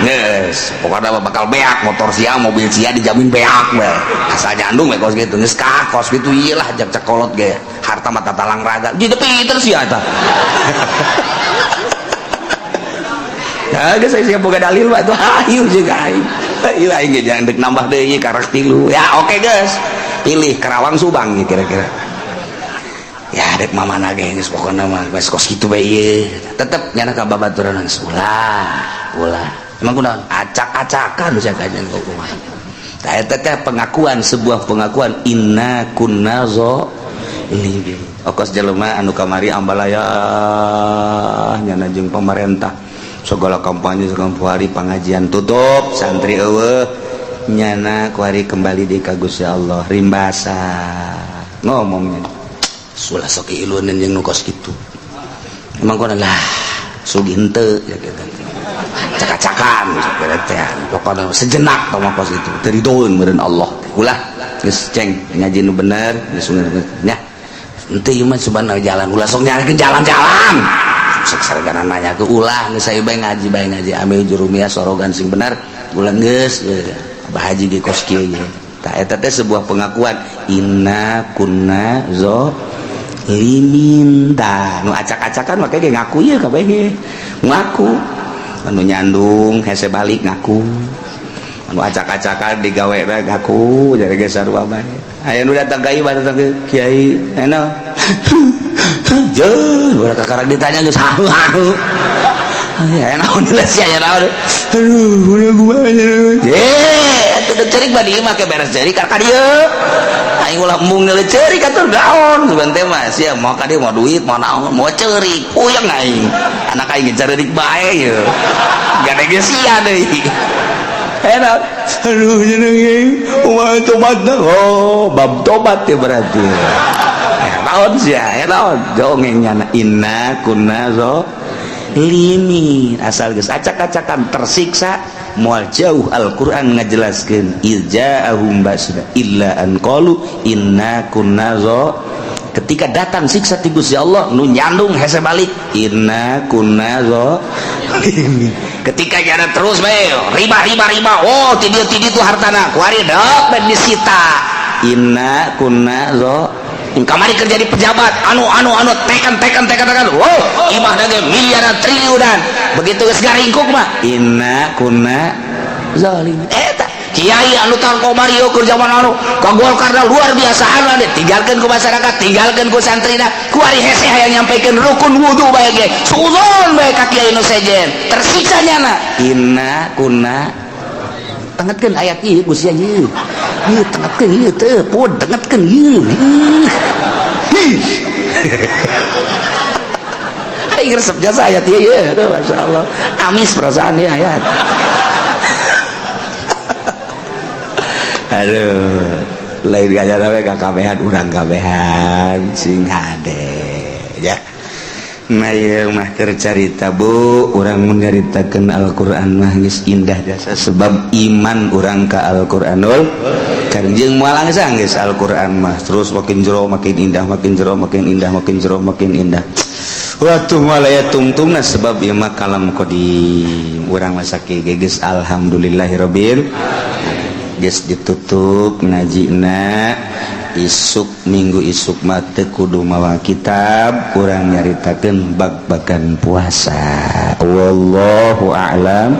Geus, pokoknya bakal beak motor sia, mobil sia dijamin beak we. Asal nyandung we kos gitu. Geus ka kos gitu ieu lah jak cakolot ge. Harta mata talang raga. Jadi pinter sia eta. Ya geus saya boga dalil Pak tuh ayo jeung aing. Ayo aing ge jangan dek nambah deui karak tilu. Ya oke geus. Pilih Karawang Subang ya kira-kira. Ya dek mama ge geus pokona mah geus kos kitu bae ieu. Tetep nyana ka babaturan geus ulah, ulah. Emang kunaon? Acak-acakan sia kajian kok kumaha. Tah eta teh pengakuan, sebuah pengakuan inna kunna zalimin. Okos jelema anu kamari ambalaya nyana jeung pemerintah segala kampanye segala hari pengajian tutup santri eueuh nyana kuari kembali di ka Gusti Allah rimbasa ngomongnya sulah sok ilunan jeung nu kos kitu. Emang kunaon lah sugih henteu ya gitu. Cak-cakan pokoknya sejenak tau mah kos itu teridoeun meureun Allah ulah geus ceng ngaji nu bener geus nya henteu ieu mah subhanallah jalan ulah sok nyarikeun jalan-jalan sok sargana nanya ke ulah geus saya bae ngaji amil jurumiyah sorogan sing bener ulah geus Abah Haji ge kos kieu ye. Tah eta teh sebuah pengakuan inna kunna zalimin. Tah nu acak-acakan make ge ngaku ieu kabeh ge ngaku anu nyandung hese balik ngaku anu acak-acakan digawe bae ngaku jadi ge sarua bae. Aya nu datang ka ieu datang ke kiai enak jeung urang kakarek ditanya geus hahu hahu. Ya naon jelas ya naon. Aduh, udah kumaha. Eh, atuh deuk ceurik mah di imah ke beres ceurik ka dieu. Aing ulah embung neuleuh ceurik atuh naon sugan teh mah sia mau ka dieu mau duit mau naon mau ceurik puyeng aing. Anak aing ge ceurik bae ye. Gade ge sia deui. Enak. Aduh jeneng kumaha tobatna? Oh, bab tobat ya berarti. Ya naon sia, ya naon. Dongeng nyana inna kunna zalimin. Asal geus acak-acakan tersiksa moal jauh. Al-Qur'an ngajelaskeun irja'ahum basra illa an qalu inna kunna zo ketika datang siksa ti Gusti Allah nu nyandung hese balik inna kunna zalimin. Ketika jalan terus bae riba riba riba, oh ti dieu ti ditu hartana kuari dok dan disita inna kunna zo kamari kerja di pejabat anu anu anu tekan tekan tekan tekan, wow imah ge miliaran triliunan, begitu geus garingkuk mah inna kunna zalimin. Eta Kiai anu tahun kamari keur zaman anu ka Golkar luar biasa, anu ade tinggalkeun ku masyarakat, tinggalkeun ku santrina. Kuari hese hayang nyampaikan rukun wudu bae ge, suudzon bae ka kiai nu sejen, tersiksa nyana. Inna kunna tengetkeun ayat ieu, Gusti, ieu ieu tengetkeun ieu teu pun tengetkeun ieu. Ih. Aing resep jasa ayat ieu ya. Aduh, Masya Allah. Amis perasaan ya ayat. Aduh, lain gaya we kakabehan urang kabehan sing hade ya. Nah, ieu mah keur carita, Bu, urang mun nyaritakeun Al-Qur'an mah geus indah jasa sebab iman urang ka Al-Qur'anul Karim jeung moal angsang geus Al-Qur'an mah terus makin jero makin indah, makin jero makin indah, makin jero makin indah. Waktu malaya tungtungna sebab ieu mah kalam qadim. Urang mah sakieu geus alhamdulillahirabbil geus ditutup ngajina. Isuk minggu isuk mah teu kudu mawa kitab, kurang nyaritakeun bag-bagan puasa. Wallahu a'lam.